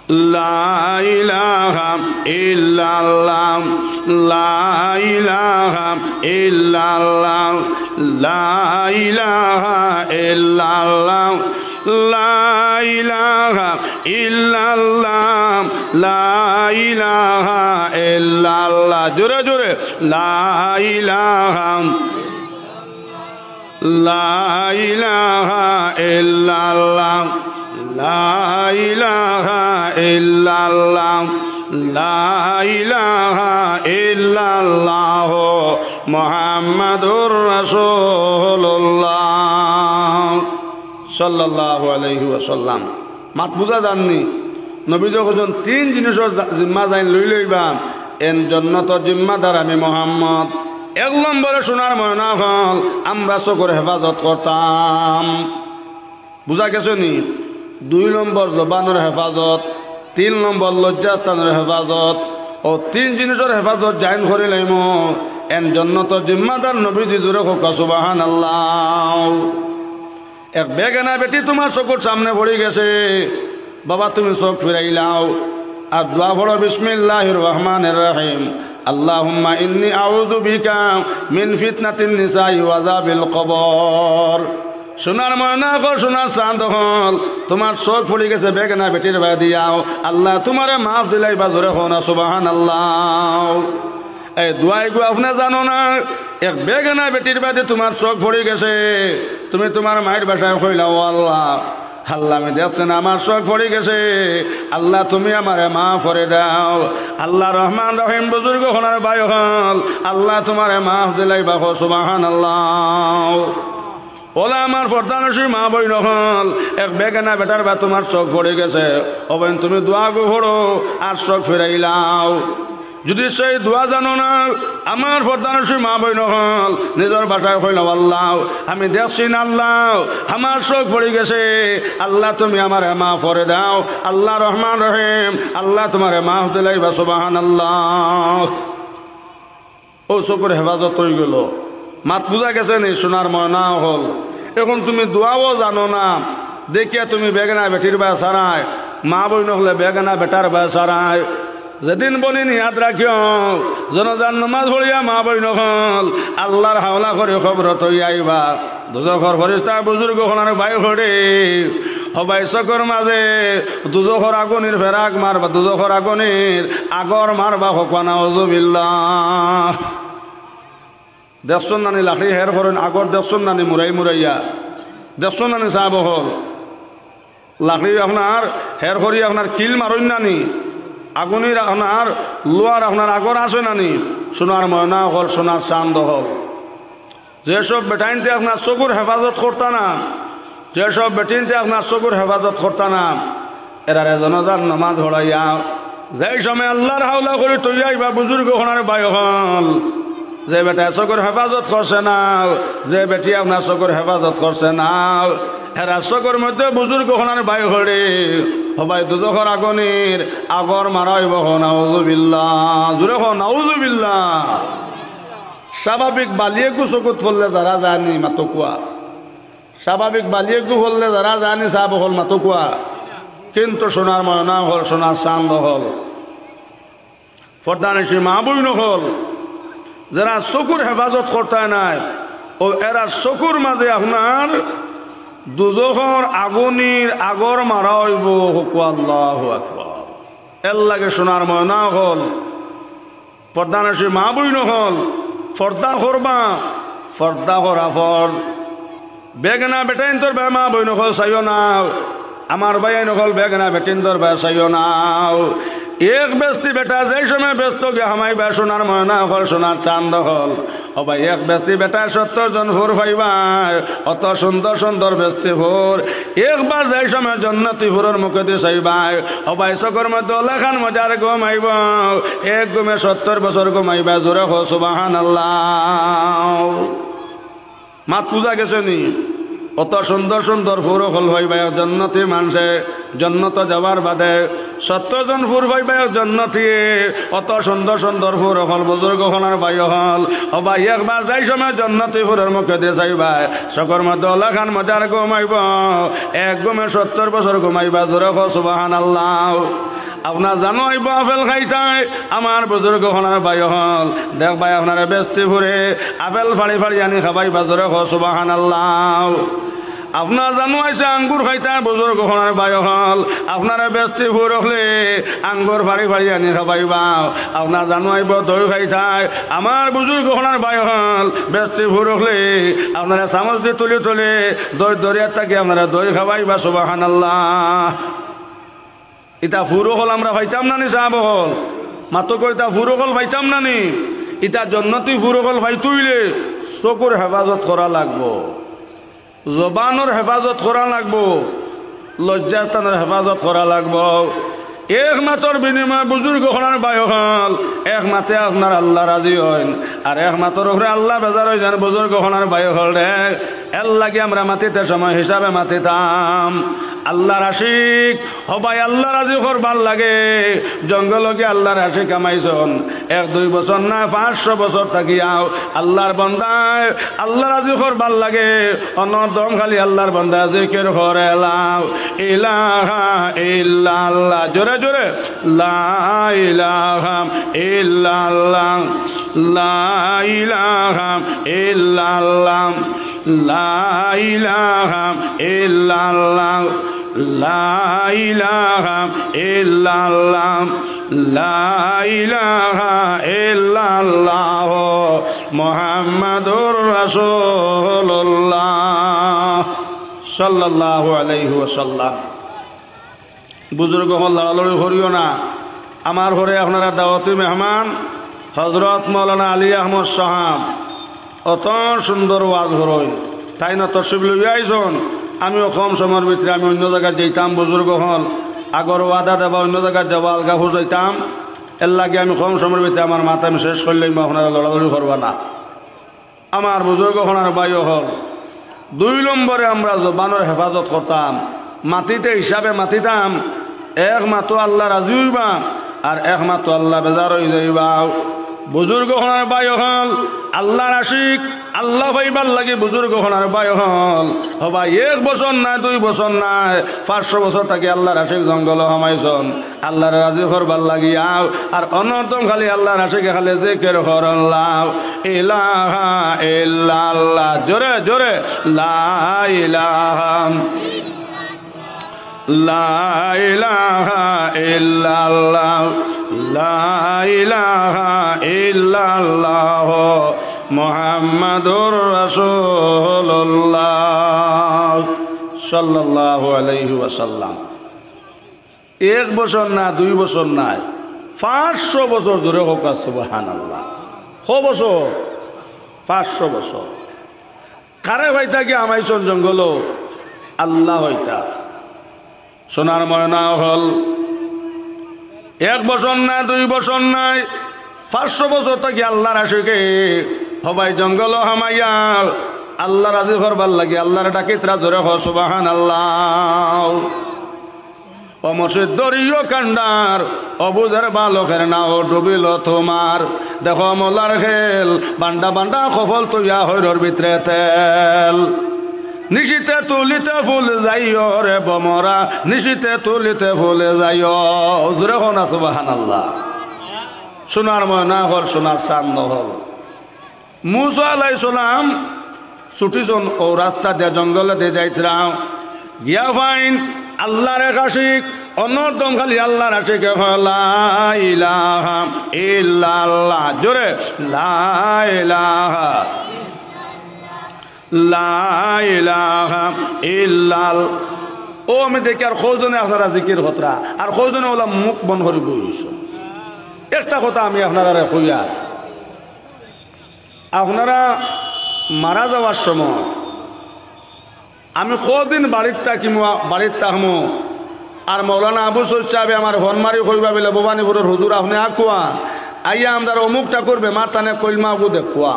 লা ইলাহা ইল্লাল্লাহ, লা ইলাহা ইল্লাল্লাহ, লা ইলাহা ইল্লাল্লাহ, লা ইলাহা ইল্লাল্লাহ, লা ইলাহা ইল্লাল্লাহ। জোরে জোরে। লা ইলাহা لا إله إلا الله، لا إله إلا الله، لا إله إلا الله، محمد رسول الله، সাল্লাল্লাহু আলাইহি ওয়াসাল্লাম। মাত বুঝা যারনি? নবীজি কইছইন, তিন জিনিসর জা-, জিম্মা যেইন লই লইবা, এন জন্নতর জিম্মাদার আমি মোহাম্মদ। এক নম্বরে সোনার ময়না অকল, আমরা চকুর হেফাজত করতাম। বুঝা গেছে নি? দুই নম্বর জবানর হেফাজত, তিন নম্বর লজ্জাস্থানর হেফাজত। অউ তিন জিনিসর হেফাজত যেইন করিলাইমু, এন জন্নতর জিম্মাদার নবীজি। জোরে কউক্কা সুবহানাল্লাহ। এক বেগানা বেটি তুমার চকুর সামনে পড়ি গেছে, বাবা তুমি চোখ ফিরাইলাও, আর দোয়া পড়ো, বিসমিল্লাহির রহমানির রহিম, আল্লাহুম্মা ইন্নী আউযু বিকা মিন ফিতনাতিন নিসাই ওয়া আযাবিল কবর। সোনার ময়না অকল, সোনার চান্দ অকল, তুমার চোখ পড়ি গেছে বেগানা বেটির বায় দিয়াও, আল্লায় তুমারে মাফ দিলাইবা। জোরে কও না সুবহানাল্লাহ। এই দোয়া ইগু আপনে জানো না? এক বেগানা বেটির বায় দি তুমার চোখ পড়ি গেছে, তুমি তুমার মাইর ভাষায় কইলা, "ও আল্লাহ, আল্লাহ, আমি দেখছি না, আমার চোখ পড়ি গেছে, আল্লাহ তুমি আমারে মাফ করি দেও।" আল্লাহ রহমান রহিম, বুজুর্গ অকল আর ভাই অকল, আল্লায় তুমারে মাফ দিলাইবা। কও সুবহানাল্লাহ। ওলা আমার পর্দানশীন মা বইন অকল, এক বেগানা বেটার বায় তুমার চোখ পড়ি গেছে, ও বইন তুমি দোয়া গু পড়ো আর চোখ ফিরাইলাও। যুদি সেই দোয়া জানো না, আমার পর্দানশীন মা বইন অকল, নিজর ভাষায় কইলাও, "আল্লাহ, আমি দেখছি না আল্লাহ, আমার চোখ পড়ি গেছে, আল্লাহ তুমি আমারে মাফ করি দেও।" আল্লাহ রহমান রহিম, আল্লায় তুমারে মাফ দিলাইবা। সুবহানাল্লাহ। অউ চকুর হেফাজত অইগেলো। মাত বুঝা গেছে নি, সোনার ময়না অকল? অখন তুমি দোয়াও জানো না, দেখিয়া তুমি বেগানা বেটির বায় চারায়, মা বইন অকলে বেগানা বেটার বায় চারায়। যেদিন বনিন ইয়াদ রাখিও, জানাজার নমাজ পড়িয়া মা বইন অকল আল্লার হাওলা করি কবরো থইয়া আইবা। দুজখর ফিরিস্তায় বুজুর্গ অকলরে ভাই কইরা, ও ভাই, চকুর মাঝে দুজখর আগুনির ফেরাক মারবা, দুজখর আগুনির আগর মারবা, কউক্কা নাউজুবিল্লাহ। দেখছইন নানি লাকড়ি হের করইন আগর, দেখছইন নানি মুরাই মুরাইয়া, দেখছইন নানি সাব অকল? লাকড়ি আপনার হের করি আপনার কিল মারইন নানি, আগুনির আপনার, লুয়ার আপনার আগর আছে নানি? সোনার ময়না অকল, সোনার চান্দ অকল। যে সব বেটাইন্তে আপনার চকুর হেফাজত করতা না, যে সব বেটিন্তে আপনার চকুর হেফাজত করতা না, এরারে জানাজার নমাজ পড়াইয়া যেই সময় আল্লার হাওলা করি থইয়া আইবা, বুজুর্গ অকলরে ভাই অকল, যে বেটায় চকুর হেফাজত করছে না, যে বেটি আপনার চকুর হেফাজত করছে না, এরার চকুর মধ্যে বুজুর্গ অকলরে ভাই অকলরে, ও ভাই, দুজখর আগুনির আগর মারা অইবো। কও নাউজুবিল্লাহ, জোরে কও নাউজুবিল্লাহ। স্বাভাবিক বালিয়ে গু চকুত পড়লে যারা যায়নি মাতউক্কা, স্বাভাবিক বালিয়ে গু পড়লে যারা যায়নি সাব অকল মাতউক্কা, কিন্তু সোনার ময়না অকল, সোনার চান্দ অকল, পর্দানশীন মা বইন অকল, যেরা চকুর হেফাজত করতায় নায়, অউ এরার চকুর মাঝে আপনার দুজখর আগুনির আগর মারা অইবো। কউক্কা আল্লাহু আকবার। এরলাগি সোনার ময়না অকল, পর্দানশীন মা বইন অকল, পর্দা করবা, পর্দা করা ফরজ। বেগানা বেটাইন্তর বায় মা বইন অকল চাইও না, আমার ভাইয়াইন অকল বেগানা বেটিন্তর বায় চাইও না। এক বেস্তি বেটা যেই সময় বেস্তো গিয়া হামাইবা, সোনার ময়না অকল, সোনার চান্দ অকল, ও ভাই, এক বেস্তি বেটায় সত্তর জন ফুর পাইবায়, অত সুন্দর সুন্দর বেস্তি ফুর। একবার যেই সময় জন্নতি ফুরর মুখেদি চাইবায়, ও ভাই, চকুর মধ্যে অলাখান মজার ঘুম আইবো, এক ঘুমে সত্তর বছর ঘুমাইবা। জোরে কও সুবহানাল্লাহ। মাত বুঝা গেছে নি? অত সুন্দর সুন্দর ফুর অকল পাইবায় এক জন্নতি মানষে, জন্নতো যাওয়ার বাদে সত্তর জন ফুর পাইবায় এক জন্নতিয়ে। অত সুন্দর সুন্দর ফুর অকল, বুজুর্গ অকল আর ভাই অকল, ও ভাই, একবার যেই সময় জন্নতি ফুরর মুখেদি চাইবায়, চকুর মধ্যে অলাখান মজার ঘুম আইবো, এক ঘুমে সত্তর বছর ঘুমাইবা। জোরে কও সুবহানাল্লাহ। আপনার জানো আইবো আপেল খাইতায়, আমার বুজুর্গ অকল আর ভাই অকল, দেখবায় আপনারে বেস্তি ফুরে আপেল ফাড়ি ফাড়ি আনি খাবাইবা। জোরে কও সুবহানাল্লাহ। আপনার জানু আইছে আঙ্গুর খাইতায়, বুজুর্গ অকল আর ভাই অকল, আপনারে বেহেস্তি ফুর অকলে আঙ্গুর ফাড়ি ফাড়ি আনি খাবাইবা। আপনার জানু আইবো দই খাইতায়, আমার বুজুর্গ অকল আর ভাই অকল, বেহেস্তি ফুর অকলে আপনারে চামচ দি তুলি তুলি দই দরিয়াত থাকি আপনারে দই খাবাইবা। সুবহানাল্লাহ। ইতা ফুর অকল আমরা পাইতাম না নি সাব অকল? মাতো কই, ইতা ফুর অকল পাইতাম না নি? ইতা জন্নতি ফুর অকল পাইতে অইলে চকুর হেফাজত করা লাগবো, জবানর হেফাজত করা লাগবো, লজ্জাস্থানর হেফাজত করা লাগবো। এক মাতর বিনিময়ে বুজুর্গ অকল আর ভাই অকল, এক মাতে আপনার আল্লাহ রাজি অইন, আর এক মাতর উপরে আল্লাহ বেজার অই যাইন। বুজুর্গ অকল আর ভাই অকল রে, এর লাগি আমরা মাতিতে সময় হিসাবে মাতিতাম। আল্লাহর আশিক, ও ভাই, আল্লাহ রাজি করবার লাগি জঙ্গলো গিয়া আল্লাহর আশিক হামাইছইন। এক দুই বছর নায়, পাঁচশো বছর থাকিয়াও আল্লাহর বন্দায় আল্লাহ রাজি করবার লাগি অনর দম খালি আল্লাহর বন্দায় জিকির করে। লা ইলাহা ইল্লাল্লাহ, জোরে জোরে, লা ইলাহা ইল্লাল্লাহ, লা ইলাহা ইল্লাল্লাহ, লা ইলাহা ইল্লাল্লাহ, লা ইলাহা ইল্লাল্লাহ, লা ইলাহা ইল্লাল্লাহ, মুহাম্মাদুর রাসূলুল্লাহ, সাল্লাল্লাহু আলাইহি ওয়াসাল্লাম। বুজুর্গ অকল, লড়ালড়ি করিও না। আমার ঘরে আপনারা দাওয়াতি মেহমান হজরত মাওলানা আলী আহমদ সাহেব অত সুন্দর ওয়াজ করইন, তাইন তশরিফ লইয়া আইছইন। আমিও কম সময়র ভিতরে আমি অইন্য জাগাত যাইতাম, বুজুর্গ অকল আগর ওয়াদা দেবা অইন্য জাগাত যাবা, আলগাপুর যাইতাম। এর লাগি আমি কম সময়র ভিতরে আমার মাত আমি শেষ করিলাইমু, আপনারা লড়ালড়ি করবা না। আমার বুজুর্গ অকল আর ভাই অকল, দুই নম্বরে আমরা জবানর হেফাজত করতাম, মাতিতে হিসাবে মাতিতাম। এক মাতো আল্লাহ রাজি অইবা, আর এক মাতো আল্লাহ বেজার অই যাইবা। বুজুর্গ অকল আর ভাই অকল, আল্লাহর আশিক, আল্লাহ পাইবার লাগি বুজুর্গ অকল আর ভাই অকল, ও ভাই, এক বছর নায়, দুই বছর নায়, পাঁচশো বছর থাকি আল্লাহর আশিক জঙ্গলো হামাইছইন। আল্লাহরে রাজি করবার লাগিয়াও, আর অনর দম খালি আল্লাহর আশিকে খালি জিকির করইন, লা ইলাহা ইল্লাল্লাহ, জোরে জোরে, লা ইলাহা, লা ইলাহা ইল্লাল্লাহ, লা ইলাহা ইল্লাল্লাহ, মুহাম্মাদুর রাসূলুল্লাহ, সাল্লাল্লাহু আলাইহি ওয়াসাল্লাম। এক বছর না, দুই বছর নায়, পাঁচশো বছর। জোরে কউক্কা সুবহানাল্লাহ। কয় বছর? পাঁচশো বছর। কারে পাইতা গিয়া হামাইছইন জঙ্গলো? আল্লাহ পাইতা। সোনার ময়না অকল, এক বছর নায়, দুই বছর নায়, পাঁচশো বছর থাকি আল্লাহর আশিকে, ও ভাই, জঙ্গলো হামাইয়া আল্লাহ রাজি করবার লাগি আল্লাহরে ডাকিতরা। জোরে কও সুবহানাল্লাহ। ও মুর্শিদ দরিও কান্ডার, ও বুঝের বালকের নাও ডুবিল তোমার। দেখো মৌলার খেল, বান্ডা বান্ডা কফল তুইয়া হইরর ভিতরে তেল। নিশিতে তুলিতে ফুল যাইও রে বমরা, নিশিতে তুলিতে ফুল যাইও। জোরে কও না সুবহানাল্লাহ। সোনার ময়না অকল, সোনার চান্দ অকল। মুসা আলাইহিস সালাম ছুটিছইন অউ রাস্তা দিয়া, জঙ্গলে দিয়া যাইতরা। গিয়া পাইন আল্লাহর এক আশিক, অনর দম খালি আল্লাহর আশিকে কয়, লা ইলাহা ইল্লাল্লাহ। জোরে, লা ইলাহা, লা ইলাহা ইল্লাল। অউ আমি দেখি আর কয়জনে আপনারা জিকির করতরা, আর কয়জনে অলা মুখ বন্ধ করি বইছইন। একটা কথা আমি আপনারারে কইয়ার, আপনারা মারা যাওয়ার সময় আমি কয়দিন বাড়িত থাকিমু, বাড়িত থাকমু, আর মৌলানা আবু সৈয়দ সাহেবে আমারে ফোন মারি কইবা বলে, "ভবানীপুরর হুজুর আপনে আউক্কা, আইয়া আমরার অমুক ঠাকুর বেমার, তানে কলমা অগু দেউক্কা।"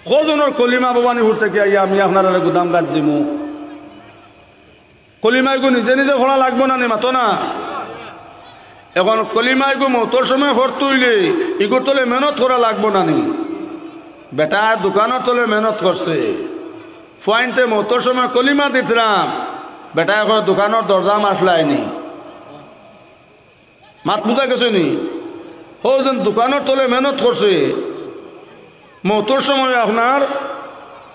কয়জনর কলিমা ভবানীপুর থাকি আইয়া আমি আপনারারে গুদামঘাট দিমু? কলিমা ইগু নিজে নিজে পড়া লাগবো না নি, মাতো না? এখন কলিমা ইগু মউতর সময় পড়তে অইলে ইগুর তলে মেহনত করা লাগবো না নি? বেটায় দোকানর তলে মেহনত করছে, ফুয়াইন্তে মউতর সময় কলিমা দিতরা, বেটায় কয় দোকানর দরজা মাসলায়নি। মাত বুঝা গেছে নি? হউ যেন দোকানর তলে মেহনত করছে, মউতর সময় আপনার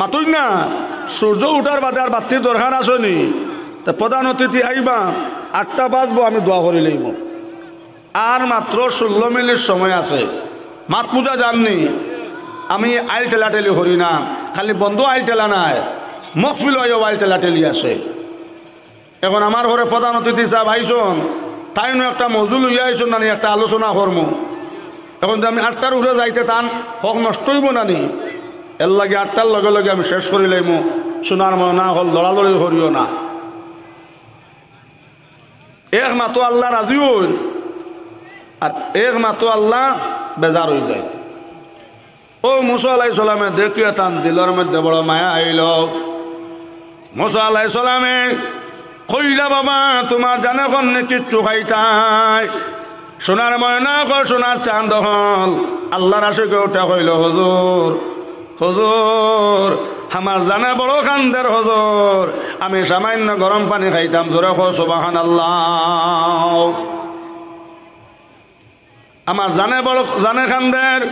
মাতইন না, সূর্য উঠার বাদে আর বাত্তির দরকার আছে নি? তে প্রধান অতিথি আইবা, আটটা বাজবো, আমি দোয়া করি লইমু। আর মাত্র ষোলো মিনিট সময় আছে, মাত বুঝা যার নি? আমি আইল ঠেলাঠেলি করি না, খালি বন্ধ আইল ঠেলা নায়, মহফিল অইয়াও আইল ঠেলাঠেলি আছে। এখন আমার ঘরে প্রধান অতিথি সাব আইছইন, তাইনও একটা মৌজু লইয়া আইছইন না নি, একটা আলোচনা করমু। এখন যে আমি আটটার উপরে যাইতে তান হক নষ্ট অইবো না নি? এরলাগি আটটার লগে লগে আমি শেষ করি লাইমু। সোনার ময়না অকল, লড়ালড়ি করিও না। এক মাতো আল্লাহ রাজি অইন, আর এক মাতো আল্লাহ বেজার অইযায়। অউ মুসা আলাইহিস সালামে দেখিয়া তান দিলর মধ্যে বড় মায়া আইলো। মুসা আলাইহিস সালামে কইলা, "বাবা, তুমার জানে কননি কিচ্ছু খাইতায়?" সোনার ময়না অকল, সোনার চান্দ অকল, আল্লাহর আশিকে উঠা কইলো, "হুজুর, হুজুর, আমার জানে বড় কান্দের হুজুর, আমি সামান্য গরম পানি খাইতাম।" জোরে কও সুবহানাল্লাহ। আমার জানে বড়, জানে কান্দের,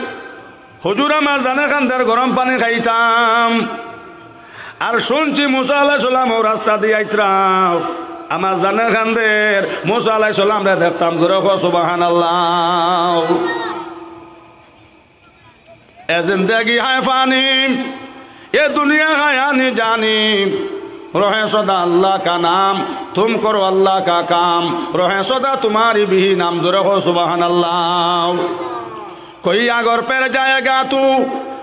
"হুজুর, আমার জানে কান্দের, গরম পানি খাইতাম।" আর শুনছি মুসা আলাইহিস সালাম অউ রাস্তা দিয়া আইতরা, আমার জানে কান্দের, মুসা আলাইহিস সালামরে দেখতাম। জোরে কও সুবহানাল্লাহ। এ জিন্দেগি হ্যায় ফানি, এ দুনিয়া হ্যায় আনি জানি, রহে সদা আল্লাহ কা নাম, তুম করো আল্লাহ কা কাম, রহে সদা তুমারি বিহি নাম। জোরে কও সুবহানাল্লাহ। کوئی اگر پھر جائے گا تو،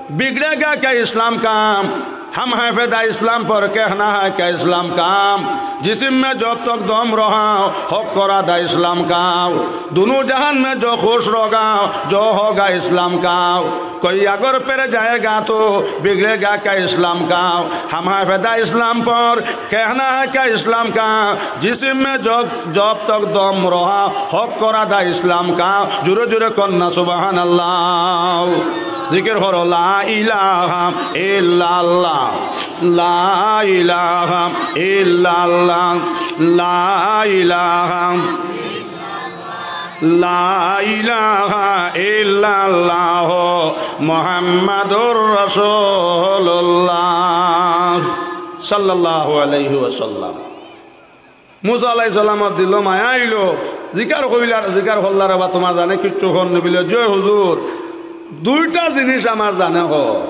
بگڑے گا کیا اسلام کام؟ ہم ہیں فدا اسلام پر، کہنا ہے کیا اسلام کام؟ جسم میں جب تک دم رہا، حق کو رادہ اسلام کا۔ دونوں جہان میں جو خوش رہا، جو ہوگا اسلام کا۔ کوئی اگر پھر جائے گا تو، بگڑے گا کیا اسلام کا؟ ہم ہیں فدا اسلام پر، کہنا ہے کیا اسلام کا؟ جسم میں جو، جب تک دم رہا، حق کو رادہ اسلام کا۔ জোরে জোরে কইন না সুবহানাল্লাহ। জিকির করো, লা ইলাহা ইল্লাল্লাহ, লা ইলাহা ইল্লাল্লাহ, লা ইলাহা, লা ইলাহা ইল্লাল্লাহ, মুহাম্মাদুর রাসূলুল্লাহ, সাল্লাল্লাহু আলাইহি ওয়াসাল্লাম। মুসা আলাইহিস সালামর দিলো মায়া আইলো, জিকার কইলা, জিকার করলা, "রে বা, তুমার জানে কিচ্ছু কর নি?" বলে, "জি হুজুর, দুইটা জিনিস আমার জানে কর।"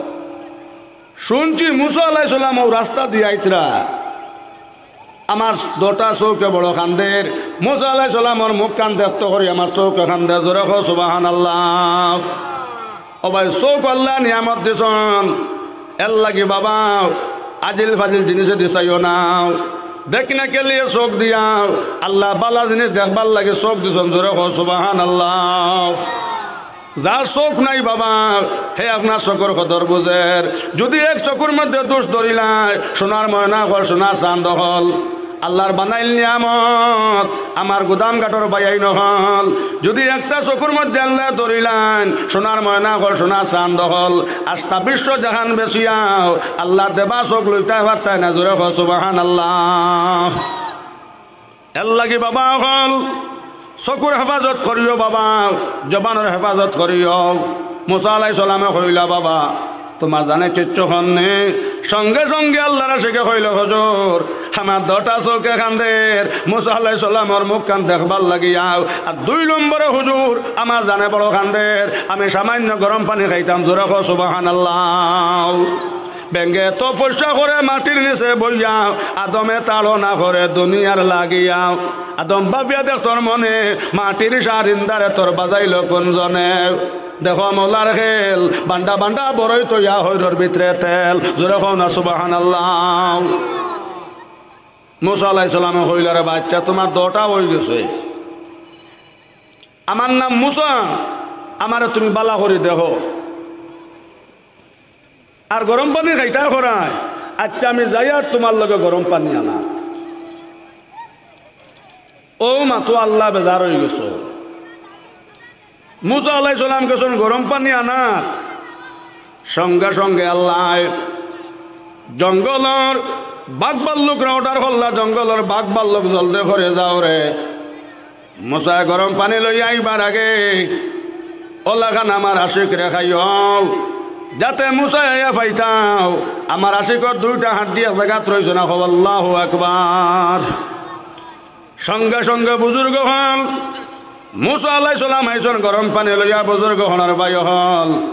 শুনছি মুসা আলাইহিস সালাম অউ রাস্তা দিয়া আইতরা, আমার দুটা চউখে বড় কান্দের, মুসা আলাইহিস সালামর মুখ কান দেখতো করি আমার চউখে কান্দের। জোরে কও সুবহানাল্লাহ। ও ভাই, চউখ আল্লায় নিয়ামত দিছইন, এরলাগি বাবা আজিল ফাজিল জিনিসেদি চাইও না। দেখনে কে লিয়ে চউখ দিয়া, আল্লায় ভালা জিনিস দেখবার লাগি চউখ দিছইন। জোরে কও সুবহানাল্লাহ। যার চউখ নাই বাবা, হে আপনার চকুর কদর বুঝের। যুদি এক চকুর মধ্যে দোষ ধরিলায়, সোনার ময়না অকল, সোনার চান্দ অকল, আল্লার বানাইল নিয়ামত, আমার গুদামঘাটর ভাইয়াইন অকল, যুদি একটা চকুর মধ্যে আল্লায় ধরিলাইন, সোনার ময়না অকল, সোনার চান্দ অকল, আস্তা বিশ্ব জাহান বেচিয়াও আল্লার দেবা চউখ লইতায় পারতায় না। জোরে কও সুবহানাল্লাহ। এরলাগি বাবা অকল, চকুর হেফাজত করিও বাবা, জবানর হেফাজত করিও। মুসা আলাইহিস সালামে কইলা, "বাবা, তুমার জানে কিচ্ছু কর নি?" সঙ্গে সঙ্গে আল্লার আশিকে কইলো, "হুজুর, আমার দুটা চউখে কান্দের।" মুসা আলাইহিস সালামর মুখ কান দেখবার লাগিয়াও। আর দুই নম্বরে, "হুজুর, আমার জানে বড় কান্দের, আমি সামান্য গরম পানি খাইতাম।" জোরে কও সুবহানাল্লাহ। বেঙ্গে তপস্যা করে মাটির নিচে বইয়া, আদমে তাড়না করে দুনিয়ার লাগিয়া। আদম ভাবিয়া দেখ তোর মনে, মাটির সারিন্দারে তোর বাজাইলো কোন জনে? দেখো মৌলার খেল, বান্ডা বান্ডা বড়ই তৈয়া হইরর ভিতরে তেল। জোরে কও না সুবহানাল্লাহ। মুসা আলাইহিস সালামে কইলা, "রে বাচ্চা, তুমার দুটা অইগেছে। আমার নাম মুসা, আমারে তুমি ভালা করি দেখো।" আর গরম পানি খাইতায় করায়, "আচ্ছা, আমি যাইয়ার তুমার লগে গরম পানি আনাত।" অউ মাতো আল্লা বেজার অইগেছে। মুসা আলাইহিস সালাম গেছইন গরম পানি আনাত, সঙ্গে সঙ্গে আল্লায় জঙ্গলর বাঘ ভাল্লুকরে অর্ডার করলা, "জঙ্গলর বাঘ ভাল্লুক জলদি করি যাও রে।" মুসায় গরম পানি লইয়া আইবার আগে, "অলাখান আমার আশিকরে খাইও।" যাতে মুসায় আইয়া পাইতাও, আমার আশিকর দুইটা হাড্ডি এক জাগাত রইছে না, কও আল্লাহু আকবার। সঙ্গে সঙ্গে বুজুর্গ অকল, মুসা আলাইহিস সালাম আইছইন গরম পানি লইয়া, বুজুর্গ অকল আর ভাই অকল,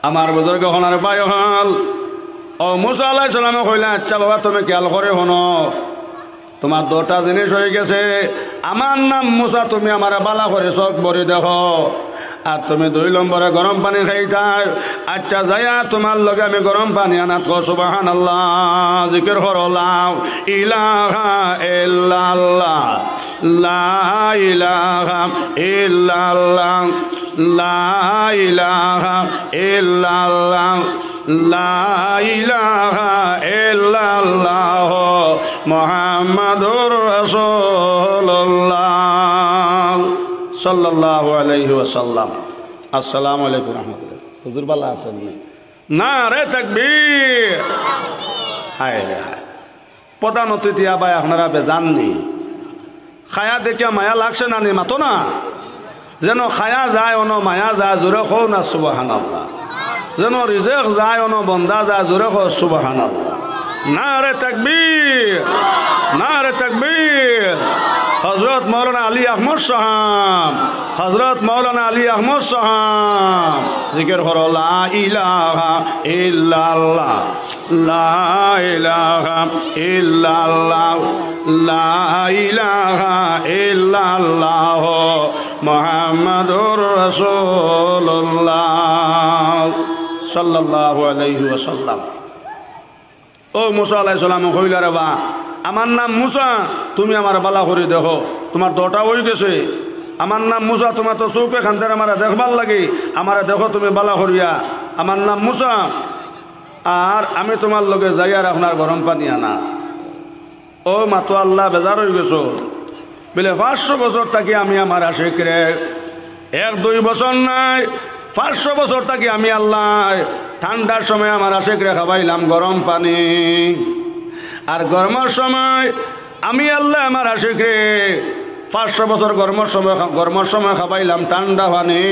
আমার বুজুর্গ অকল আর ভাই অকল, অউ মুসা আলাইহিস সালামে কইলা, "আচ্ছা বাবা, তুমি খিয়াল করি হুনো, তুমার দুইটা জিনিস অইগেছে। আমার নাম মুসা, তুমি আমারে ভালা করি চউখ ভরি দেখো। আর তুমি দুই নম্বরে গরম পানি খাইতায়। আচ্ছা, যাইয়া তুমার লগে আমি গরম পানি আনাত।" কও সুবহানাল্লাহ, জিকির করো লা ইলাহা ইল্লাল্লাহ, লা ইলাহা ইল্লাল্লাহ, লা ইলাহা ইল্লাল্লাহ, লা ইলাহা ইল্লাল্লাহ, মুহাম্মাদুর রাসূলুল্লাহ, সাল্লাল্লাহু আলাইহি ওয়াসাল্লাম। আসসালামু আলাইকুম রহমতুল্লাহ। হুজুর ভালা আছইন নি? নারে তাকবীর। হায় রে হায়। প্রধান অতিথি আবায় আপনারা বেজার নি? খায়া দেখিয়া মায়া লাগছে না নি? মাতো না। যেন খায়া যায়, অনো মায়া যায়, জোরে কও না সুবহানাল্লাহ। যেন রিজেক যায়, অনো বন্দা যায়, জোরে কও সুবহানাল্লাহ। নারে তাকবীর, নারে তাকবীর। হযরত মাওলানা আলী আহমদ সাহাব, হযরত মাওলানা আলী আহমদ সাহাব, জিকির করো লা ইলাহা ইল্লাল্লাহ। লা ইলাহা ইল্লাল্লাহ, লা ইলাহা ইল্লাল্লাহ, মুহাম্মাদুর রাসূলুল্লাহ, সাল্লাল্লাহু আলাইহি ওয়াসাল্লাম। অউ মুসা আলাইহিস সালামে কইলা, "রে বা, আমার নাম মুসা, তুমি আমারে ভালা করি দেখো, তুমার দুইটা অইগেছে। আমার নাম মুসা, তুমার তো চউখে কান্দের আমারে দেখবার লাগি, আমারে দেখো তুমি ভালা করিয়া, আমার নাম মুসা।" আর আমি তুমার লগে যাইয়ার আপনার গরম পানি আনাত। অউ মাতো আল্লাহ বেজার অইগেছো। বলে, "পাঁচশো বছর থাকি আমি আমার আশিকরে, এক দুই বছর নায়, পাঁচশো বছর থাকি আমি আল্লায় ঠান্ডার সময় আমার আশিকরে খাবাইলাম গরম পানি, আর গরমর সময় আমি আল্লায় আমার আশিকরে পাঁচশো বছর গরমর সময় খা-, গরমর সময় খাবাইলাম ঠান্ডা পানি,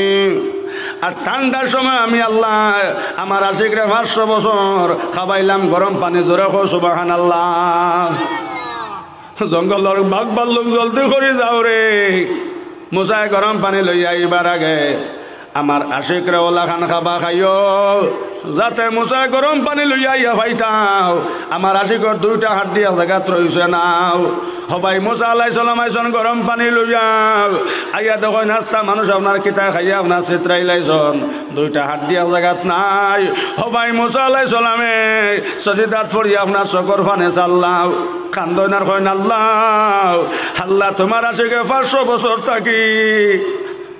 আর ঠান্ডার সময় আমি আল্লায় আমার আশিকরে পাঁচশো বছর খাবাইলাম গরম পানি।" জোরে কও সুবহানাল্লাহ। জঙ্গলর বাঘ ভাল্লুক জলদি করি যাও রে। মুসায় গরম পানি লইয়া আইবার আগে আমার আশিকরে অলাখান খাবা খাইও, যাতে মুসায় গরম পানি লইয়া আইয়া পাইতাও, আমার আশিকর দুইটা হাড্ডি এক জাগাত রইছে নাও। হবাই মুসা আলাইহিস সালাম আইছইন গরম পানি লইয়া, আইয়া দেখইন আস্তা মানুষ আপনার কিতা খাইয়া আপনার ছিতরাইলাইছইন, দুইটা হাড্ডি এক জাগাত নাই। হবাই মুসা আলাইহিস সালামে সজিদাত পড়িয়া আপনার চউখর পানি ছাড়লাও, কান্দইন আর কইন, "আল্লাহ, আল্লাহ, তুমার আশিকে পাঁচশো বছর থাকি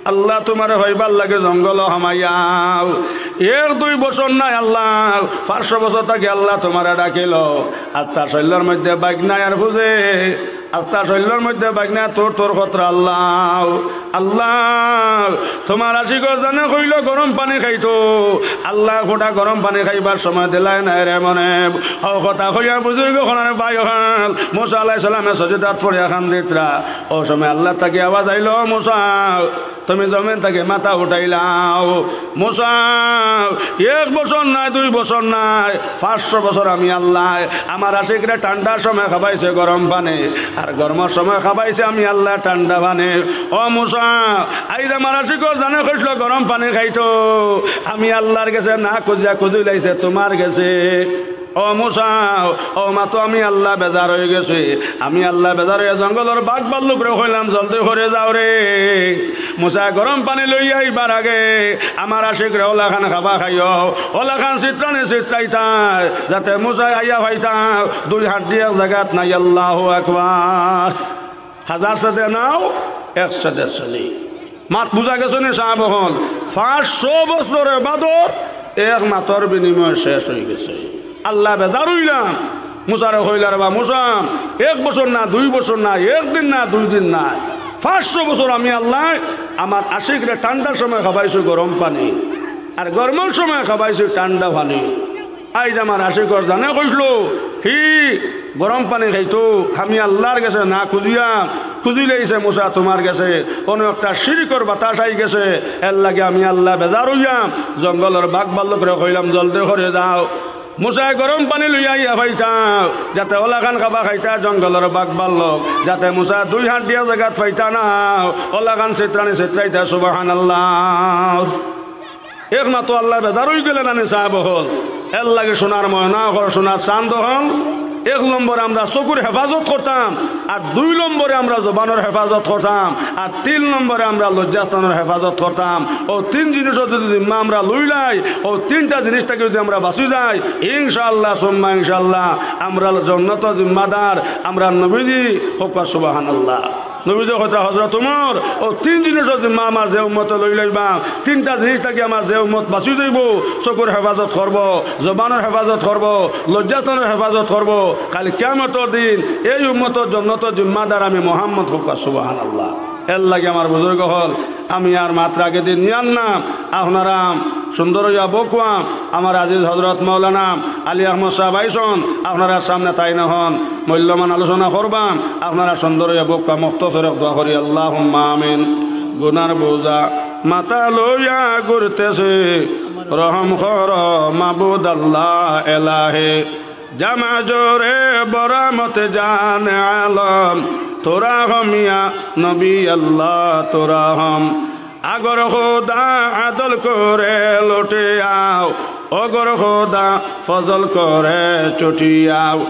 আল্লাহ তুমারে পাইবার লাগি জঙ্গলো হামাইয়াও। এক দুই বছর নায় আল্লাহ, পাঁচশো বছর থাকি আল্লাহ তুমারে ডাকিলো। আস্তা শইল্লর মধ্যে বাইক নাই আর ফুজে, আস্তা শইল্লর মধ্যে বাইক নাই, তোর তোর খতরা আল্লাহ, আল্লাহ, তুমার আশিকর জানে কইলো গরম পানি খাইতো, আল্লাহ খোটা গরম পানি খাইবার সময় দিলায় নায় রে মনে।" অউ কথা কইয়া বুজুর্গ অকল আর ভাই অকল, মুসা আলাইহিস সালামে সজিদাত পড়িয়া কান্দিতরা। অউ সময় আল্লাহ থাকি আওয়াজ আইলো, "মুসা, তুমি জমিন থাকি মাথা উঠাইলাও।" মুসা, এক বছর নায়, দুই বছর নায়, পাঁচশো বছর আমি আল্লায় আমার আশিকরে ঠান্ডার সময় খাবাইছে গরম পানি, আর গরমর সময় খাবাইছে আমি আল্লায় ঠান্ডা পানি। ও মুসা, আইজ আমার আশিকর জানে কইছিল গরম পানি খাইতো, আমি আল্লার গেছে না খুজিয়া খুজিলাইছে তুমার গেছে। ও মুসা, অউ মাতো আমি আল্লা বেজার অইগেছি। আমি আল্লা বেজার অইয়া জঙ্গলর বাঘ ভাল্লুকরে কইলাম, "জলদি করি যাও রে।" মুসায় গরম পানি লইয়া আইবার আগে আমার আশিকরে অলাখান খাবা খাইও, অলাখান ছিতরানি ছিতরাইতায়, যাতে মুসায় আইয়া পাইতা দুই হাড্ডি এক জাগাত নাই। আল্লাহু আকবার। হাজার সাদে নাও, এক সাদে চলি। মাত বুজা গেছে নি সাব অকল? পাঁচশো বছর এবাদত এক মাতর বিনিময়ে শেষ অইগেছে। আল্লা বেজার অইলা, মুসারে কইলা, "রে বা মুসা, এক বছর না, দুই বছর না, এক দিন না, দুই দিন না, পাঁচশো বছর আমি আল্লায় আমার আশিকরে ঠান্ডার সময় খাবাইছি গরম পানি, আর গরমর সময় খাবাইছি ঠান্ডা পানি।" আইজ আমার আশিকর জানে কইছিল, হি গরম পানি খাইতো, আমি আল্লার গেছে না খুজিয়া, বুঝিলাইছে মুসা তুমার গেছে অনো একটা শিরিকর বাতাস আইগেছে, এরলাগি আমি আল্লায় বেজার অইয়া জঙ্গলর বাঘ ভাল্লুকরে কইলাম, "জলদি করি যাও।" মুসায় গরম পানি লইয়া আইয়া পাইতা, যাতে অলাখান খাবা খাইতা জঙ্গলর বাঘ ভাল্লুক, যাতে মুসা দুই হাত দিয়া জাগাত পাইতা না, অলাখান ছিতরানি ছিতরাইতা। সুবহানাল্লাহ। একমাত্র আল্লায় বেজার অইগেলে না নি সাব অকল। এরলাগি সোনার ময়না অকল, সোনার চান্দ অকল, এক নম্বরে আমরা চকুর হেফাজত করতাম, আর দুই নম্বরে আমরা জবানর হেফাজত করতাম, আর তিন নম্বরে আমরা লজ্জাস্থানর হেফাজত করতাম। অউ তিন জিনিসর যুদি জিম্মা আমরা লইলাই, অউ তিনটা জিনিস থাকি যুদি আমরা বাচি যাই, ইনশাআল্লাহ সুম্মা ইনশাআল্লাহ আমরা জন্নতর জিম্মাদার, আমরা নবীজি। কউক্কা সুবহানাল্লাহ। নবীজি কইতরা, "হজরত উমর, অউ তিন জিনিসর জিম্মা আমার যে উম্মতে লইলাইবা, তিনটা জিনিস থাকি আমার যে উম্মত বাচি যাইবো, চকুর হেফাজত করবো, জবানর হেফাজত করবো, লজ্জাস্থানর হেফাজত করবো, কাইল কিয়ামতর দিন এই উম্মতর জন্নতর জিম্মাদার আমি মুহাম্মদ।" কউক্কা সুবহানাল্লাহ। এরলাগি আমার বুজুর্গ অকল, আমি আর মাত রাখি দি নিয়ার না, আপনারা সুন্দর অইয়া বউক্কা। আমার আজিজ হজরত মাওলানা আলী আহমদ সাব আইছইন, আপনারার সামনে তাইন অখন মূল্যবান আলোচনা করবা। আপনারা সুন্দর অইয়া বউক্কা, মুখতসর এক দোয়া করি, আল্লাহুম্মা আমিন। গুনার বোঝা মাথা লইয়া ঘুরতেছি, রহম কর মাবুদ আল্লাহ এলাহে। জামা জোরে বরামত জান আলম, তোরা হম ইয়া নবী আল্লাহ, তোরা হম। আগর খোদা আদল করে লুটিয়াও, অগর খোদা ফজল করে চুটিয়াও।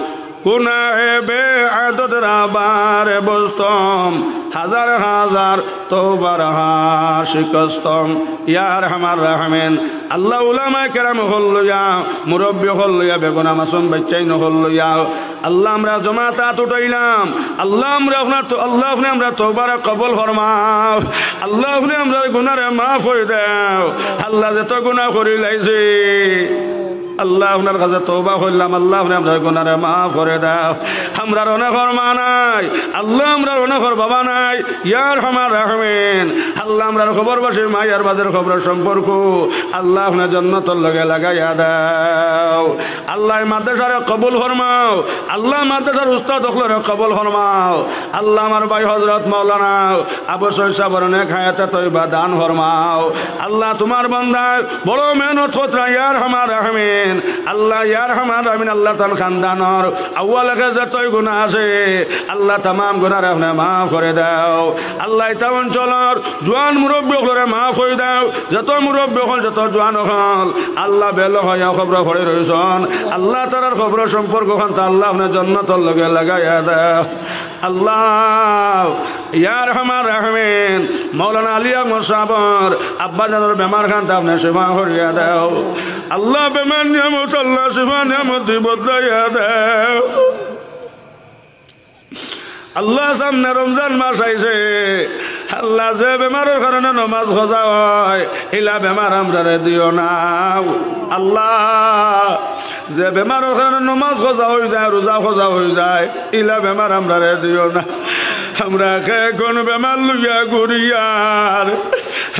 গুনাহে বেআদত রাবার বস্তম, হাজার হাজার তওবার হার শিকস্তম। ইয়া আরহামার রাহমিন, আল্লাহ উলামায়ে কেরাম অকল লইয়া, মুরব্বি অকল লইয়া, বেগুনা মাসুম বাইচ্চাইন অকল লইয়া, আল্লাহ আমরা জমাত আত উঠাইলাম। আল্লাহ আমরা আপনার তো, আল্লাহ আপনে আমরার তওবারে কবুল ফরমাও। আল্লাহ আপনে আমরার গুনারে মাফ করি দেও। আল্লাহ যত গুনা করিলাইছি, আল্লাহ আপনার কাছে তওবা করলাম, আল্লাহ আপনে আমরার গুনারে মাফ করি দেও। আমরার অনেকর মা নাই, আল্লাহ আমরার অনেকর বাবা নাই, ইয়া আরহামার রাহমিন। আল্লাহ আমরার কবরবাসীর মা আর বাবার কবরর সম্পর্ক আল্লাহ আপনে জন্নতর লগে লাগাইয়া দেও। আল্লাহ এই মাদ্রাসারে কবুল ফরমাও। আল্লাহ মাদ্রাসার উস্তাদ অকলরে কবুল ফরমাও। আল্লাহ আমার ভাই হজরত মাওলানা আবু সৈয়দ সাবর নেক হায়াতে তৈবা দান ফরমাও। আল্লাহ তুমার বান্দায় বড় মেহনত করতরা, ইয়া আরহামার রাহমিন। আল্লাহ ইয়া আরহামার রাহমিন, আল্লাহ তান খানদানর আউয়াল আখের যতই গুনা আছে, আল্লাহ তামাম গুনারে আপনে মাফ করি দেও। আল্লাহ ইতা অঞ্চলর জুয়ান মুরব্বি অকলরে মাফ করি দেও, যত মুরব্বি অকল, যত জুয়ান অকল, আল্লাহ বেলখ অইয়া কবরো পড়ি রইছইন, আল্লাহ তারার কবরর সম্পর্ক খানতা আল্লাহ আপনে জন্নতর লগে লাগাইয়া দেও। আল্লাহ, ইয়া আরহামার রাহমিন, মাওলানা আলী আহমদ সাবর আব্বাজানর বেমার খানতা আপনে শিফা করিয়া দেও। আল্লাহ বেমার নিয়ামত, আল্লাহ শিফা নিয়ামত দি বদলাইয়া দেও। আল্লাহ, সামনে রমজান মাস আইছে। আল্লাহ, যে বেমারর কারণে নমাজ কাজা অয়, ইলা বেমার আমরারে দিও না। আল্লাহ, যে বেমারর কারণে নমাজ কাজা অইযায়, রোজা কাজা অইযায়, ইলা বেমার আমরারে দিও না। আমরা কে কুন বেমার লইয়া ঘুরিয়ার,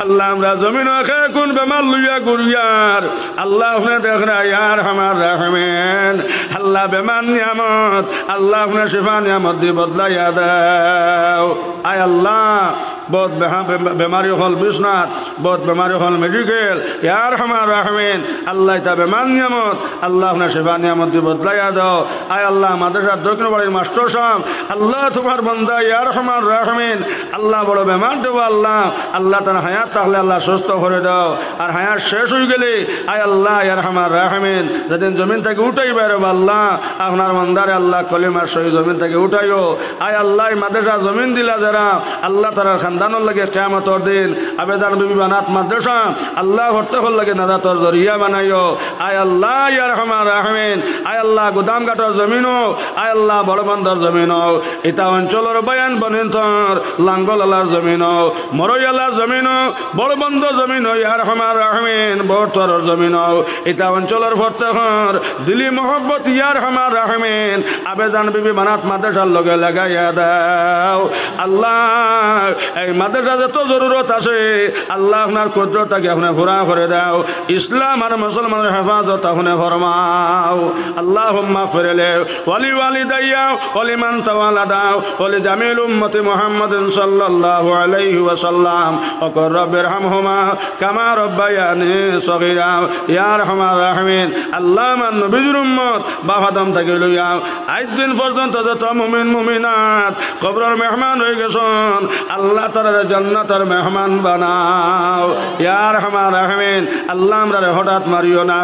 আল্লাহ, আমরা জমিনো কে কুন বেমার লইয়া ঘুরিয়ার, আল্লাহ, আপনে দেখরা, ইয়া আরহামার রাহমিন। আল্লাহ, বেমার নিয়ামত, আল্লাহ, আপনে শিফা নিয়ামত দি বদলাইয়া দেও। আয় আল্লাহ, বউত বেহা-, বে-, বেমারি অকল বিছনাত, বউত বেমারি অকল মেডিকেল, ইয়া আরহামার রাহমিন। আল্লাহ, ইতা বেমার নিয়ামত, আল্লাহ, আপনে শিফা নিয়ামত দি বদলাইয়া দেও। আয় আল্লাহ, মাদ্রাসার দক্ষিণ বাড়ির মাস্টর সাব, আল্লাহ, তুমার বান্দা, ইয়া আরহামার রাহমিন, আল্লাহ, বড় বেমার দেও আল্লাহ, আল্লাহ, তান হায়াত থাকলে আল্লাহ সুস্থ করি দেও, আর হায়াত শেষ অইগেলে, আয় আল্লাহ, ইয়া আরহামার রাহমিন, যেদিন জমিন থাকি উঠাইবায় রবা আল্লাহ, আপনার বান্দারে আল্লাহ কলিমার সহিত জমিন থাকি উঠাইও। আয় আল্লাহ, এই মাদ্রাসা জমিন দিলা যেরা, আল্লাহ, তারার খানদানর লাগি কিয়ামতর দিন আবেজান বিবি বানাত মাদ্রাসা, আল্লাহ, প্রত্যেকর লাগি নাজাতর জরিয়া বানাইও। আয় আল্লাহ, ইয়া আরহামার রাহমিন, আয় আল্লাহ, গুদামঘাটর জমিনো, আয় আল্লাহ, বড়বন্দর জমিনো, ইতা অঞ্চলর বায়ান বনিন্তর, লাঙ্গলআলার জমিনো, মরইআলার জমিনো, বড়বন্দর জমিনো, ইয়া আরহামার রাহমিন, বটতরর জমিনো, ইতা অঞ্চলর প্রত্যেকর দিলি মহব্বত, ইয়া আরহামার রাহমিন, আবেজান বিবি বানাত মাদ্রাসার লগে লাগাইয়া দেও। আল্লাহ, এই মাদ্রাসা যত জরুরত আছে, আল্লাহ, আপনার কুদরত থাকি আপনে পুরা করি দেও। ইসলাম আর মুসলমানর হেফাজত আপনে ফরমাও। আল্লাহুম্মাগফির লি ওয়ালি ওয়ালিদাইয়া ওয়ালিমান তাওয়ালাদা ওয়ালি জামিল উম্মতি মুহাম্মাদিন সাল্লাল্লাহু আলাইহি ওয়াসাল্লাম, ওয়া কুর রাব্বিরহামহুমা কামা রাব্বায়ানি সগীরা। ইয়া আরহামার রাহিমিন, আল্লাহ আমার নবীজির উম্মত বাপ আদম থাকি লইয়া আইজ দিন পর্যন্ত যত মুমিন মুমিনাত কবরর মেহমান অইগেছইন, আল্লাহ তারারে জান্নাতর মেহমান বানাও। ইয়া আরহামার রাহিমিন, আল্লাহ আমরারে হঠাৎ মারিও না,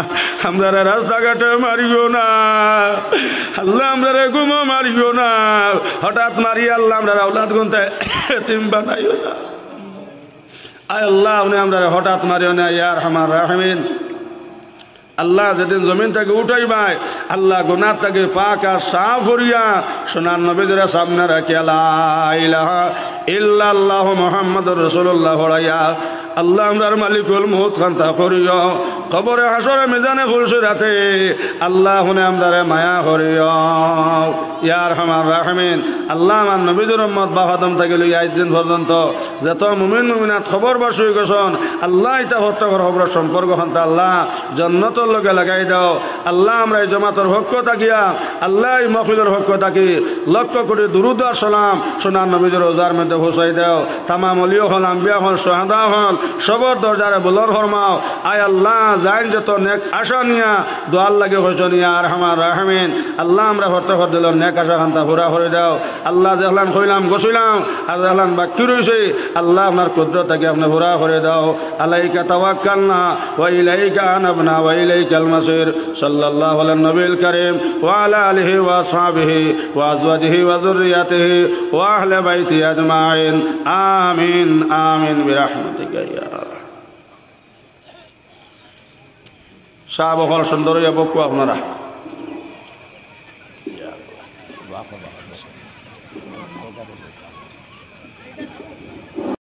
আমরারে রাস্তাঘাটে মারিও না, আল্লাহ আমরারে ঘুমো মারিও না, হঠাৎ মারি আল্লাহ আমরার আওলাদ গুনতে এতিম বানাইও না। আয় আল্লাহ, আপনে আমরারে হঠাৎ মারিও না, ইয়া আরহামার রাহিমিন। আল্লাহ যেদিন জমিন থাকি উঠাইবায়, আল্লাহ গুনাহ থাকি পাক আর সাফ করিয়া সোনার নবীজিরে সামনে রাখিয়া লা ইলাহা ইল্লাল্লাহু মুহাম্মাদুর রাসূলুল্লাহ পড়াইয়া আল্লাহ আমরার মালিকুল মউত খান্তা করিও। কবরে হাশরে মিজানে ফুলসিরাতে আল্লাহ আপনে আমরারে মায়া করিও। ইয়া আরহামার রাহিমিন, আল্লাহ আমার নবীজির উম্মত বাপ আদম থাকি লইয়া আইজ দিন পর্যন্ত যত মুমিন মুমিনাত কবরবাসী অইগেছইন, আল্লাহ ইতা প্রত্যেকর কবরর সম্পর্ক খান্তা আল্লাহ জান্নাতর লগে লাগাই দাও। আল্লাহ আমরা এই জমাতর পক্ষ থাকিয়া, আল্লাহ এই মাহফিলর পক্ষ থাকি লক্ষ কোটি দুরুদ আর সালাম সোনার নবীজির রওজার মধ্যে পৌঁছাই দাও। তামাম অলি অকল, আম্বিয়া অকল, শুহাদা অকল, সবর দরজারে বুলন্দ ফরমাও। আয় আল্লাহ, যেইন যত নেক আশা নিয়া দোয়ার লাগি কইছইন, ইয়া আরহামার রাহিমিন, আল্লাহ আমরা প্রত্যেকর দিলর নেক আশা খান্তা পুরা করি দাও। আল্লাহ যেলান কইলাম গছিলাম, আর যেলান বাকি রইছে, আল্লাহ আপনার কুদরত থাকি আপনে পুরা করি দাও। আলাইকা তাওয়াক্কালনা ওয়া ইলাইকা আনাবনা ওয়া ইলাইকাল মাসির। সাল্লাল্লাহু আলান নবীল কারীম ওয়া আলা আলিহি ওয়া আসহাবিহি ওয়া আজওয়াজিহি ওয়া যুররিয়াতিহি ওয়া আহলি বাইতিহি আজমাইন। আমিন, আমিন, বিরাহমাতিকা ইয়া আরহামার। সাব অকল সুন্দর অইয়া বউক্কা আপনারা।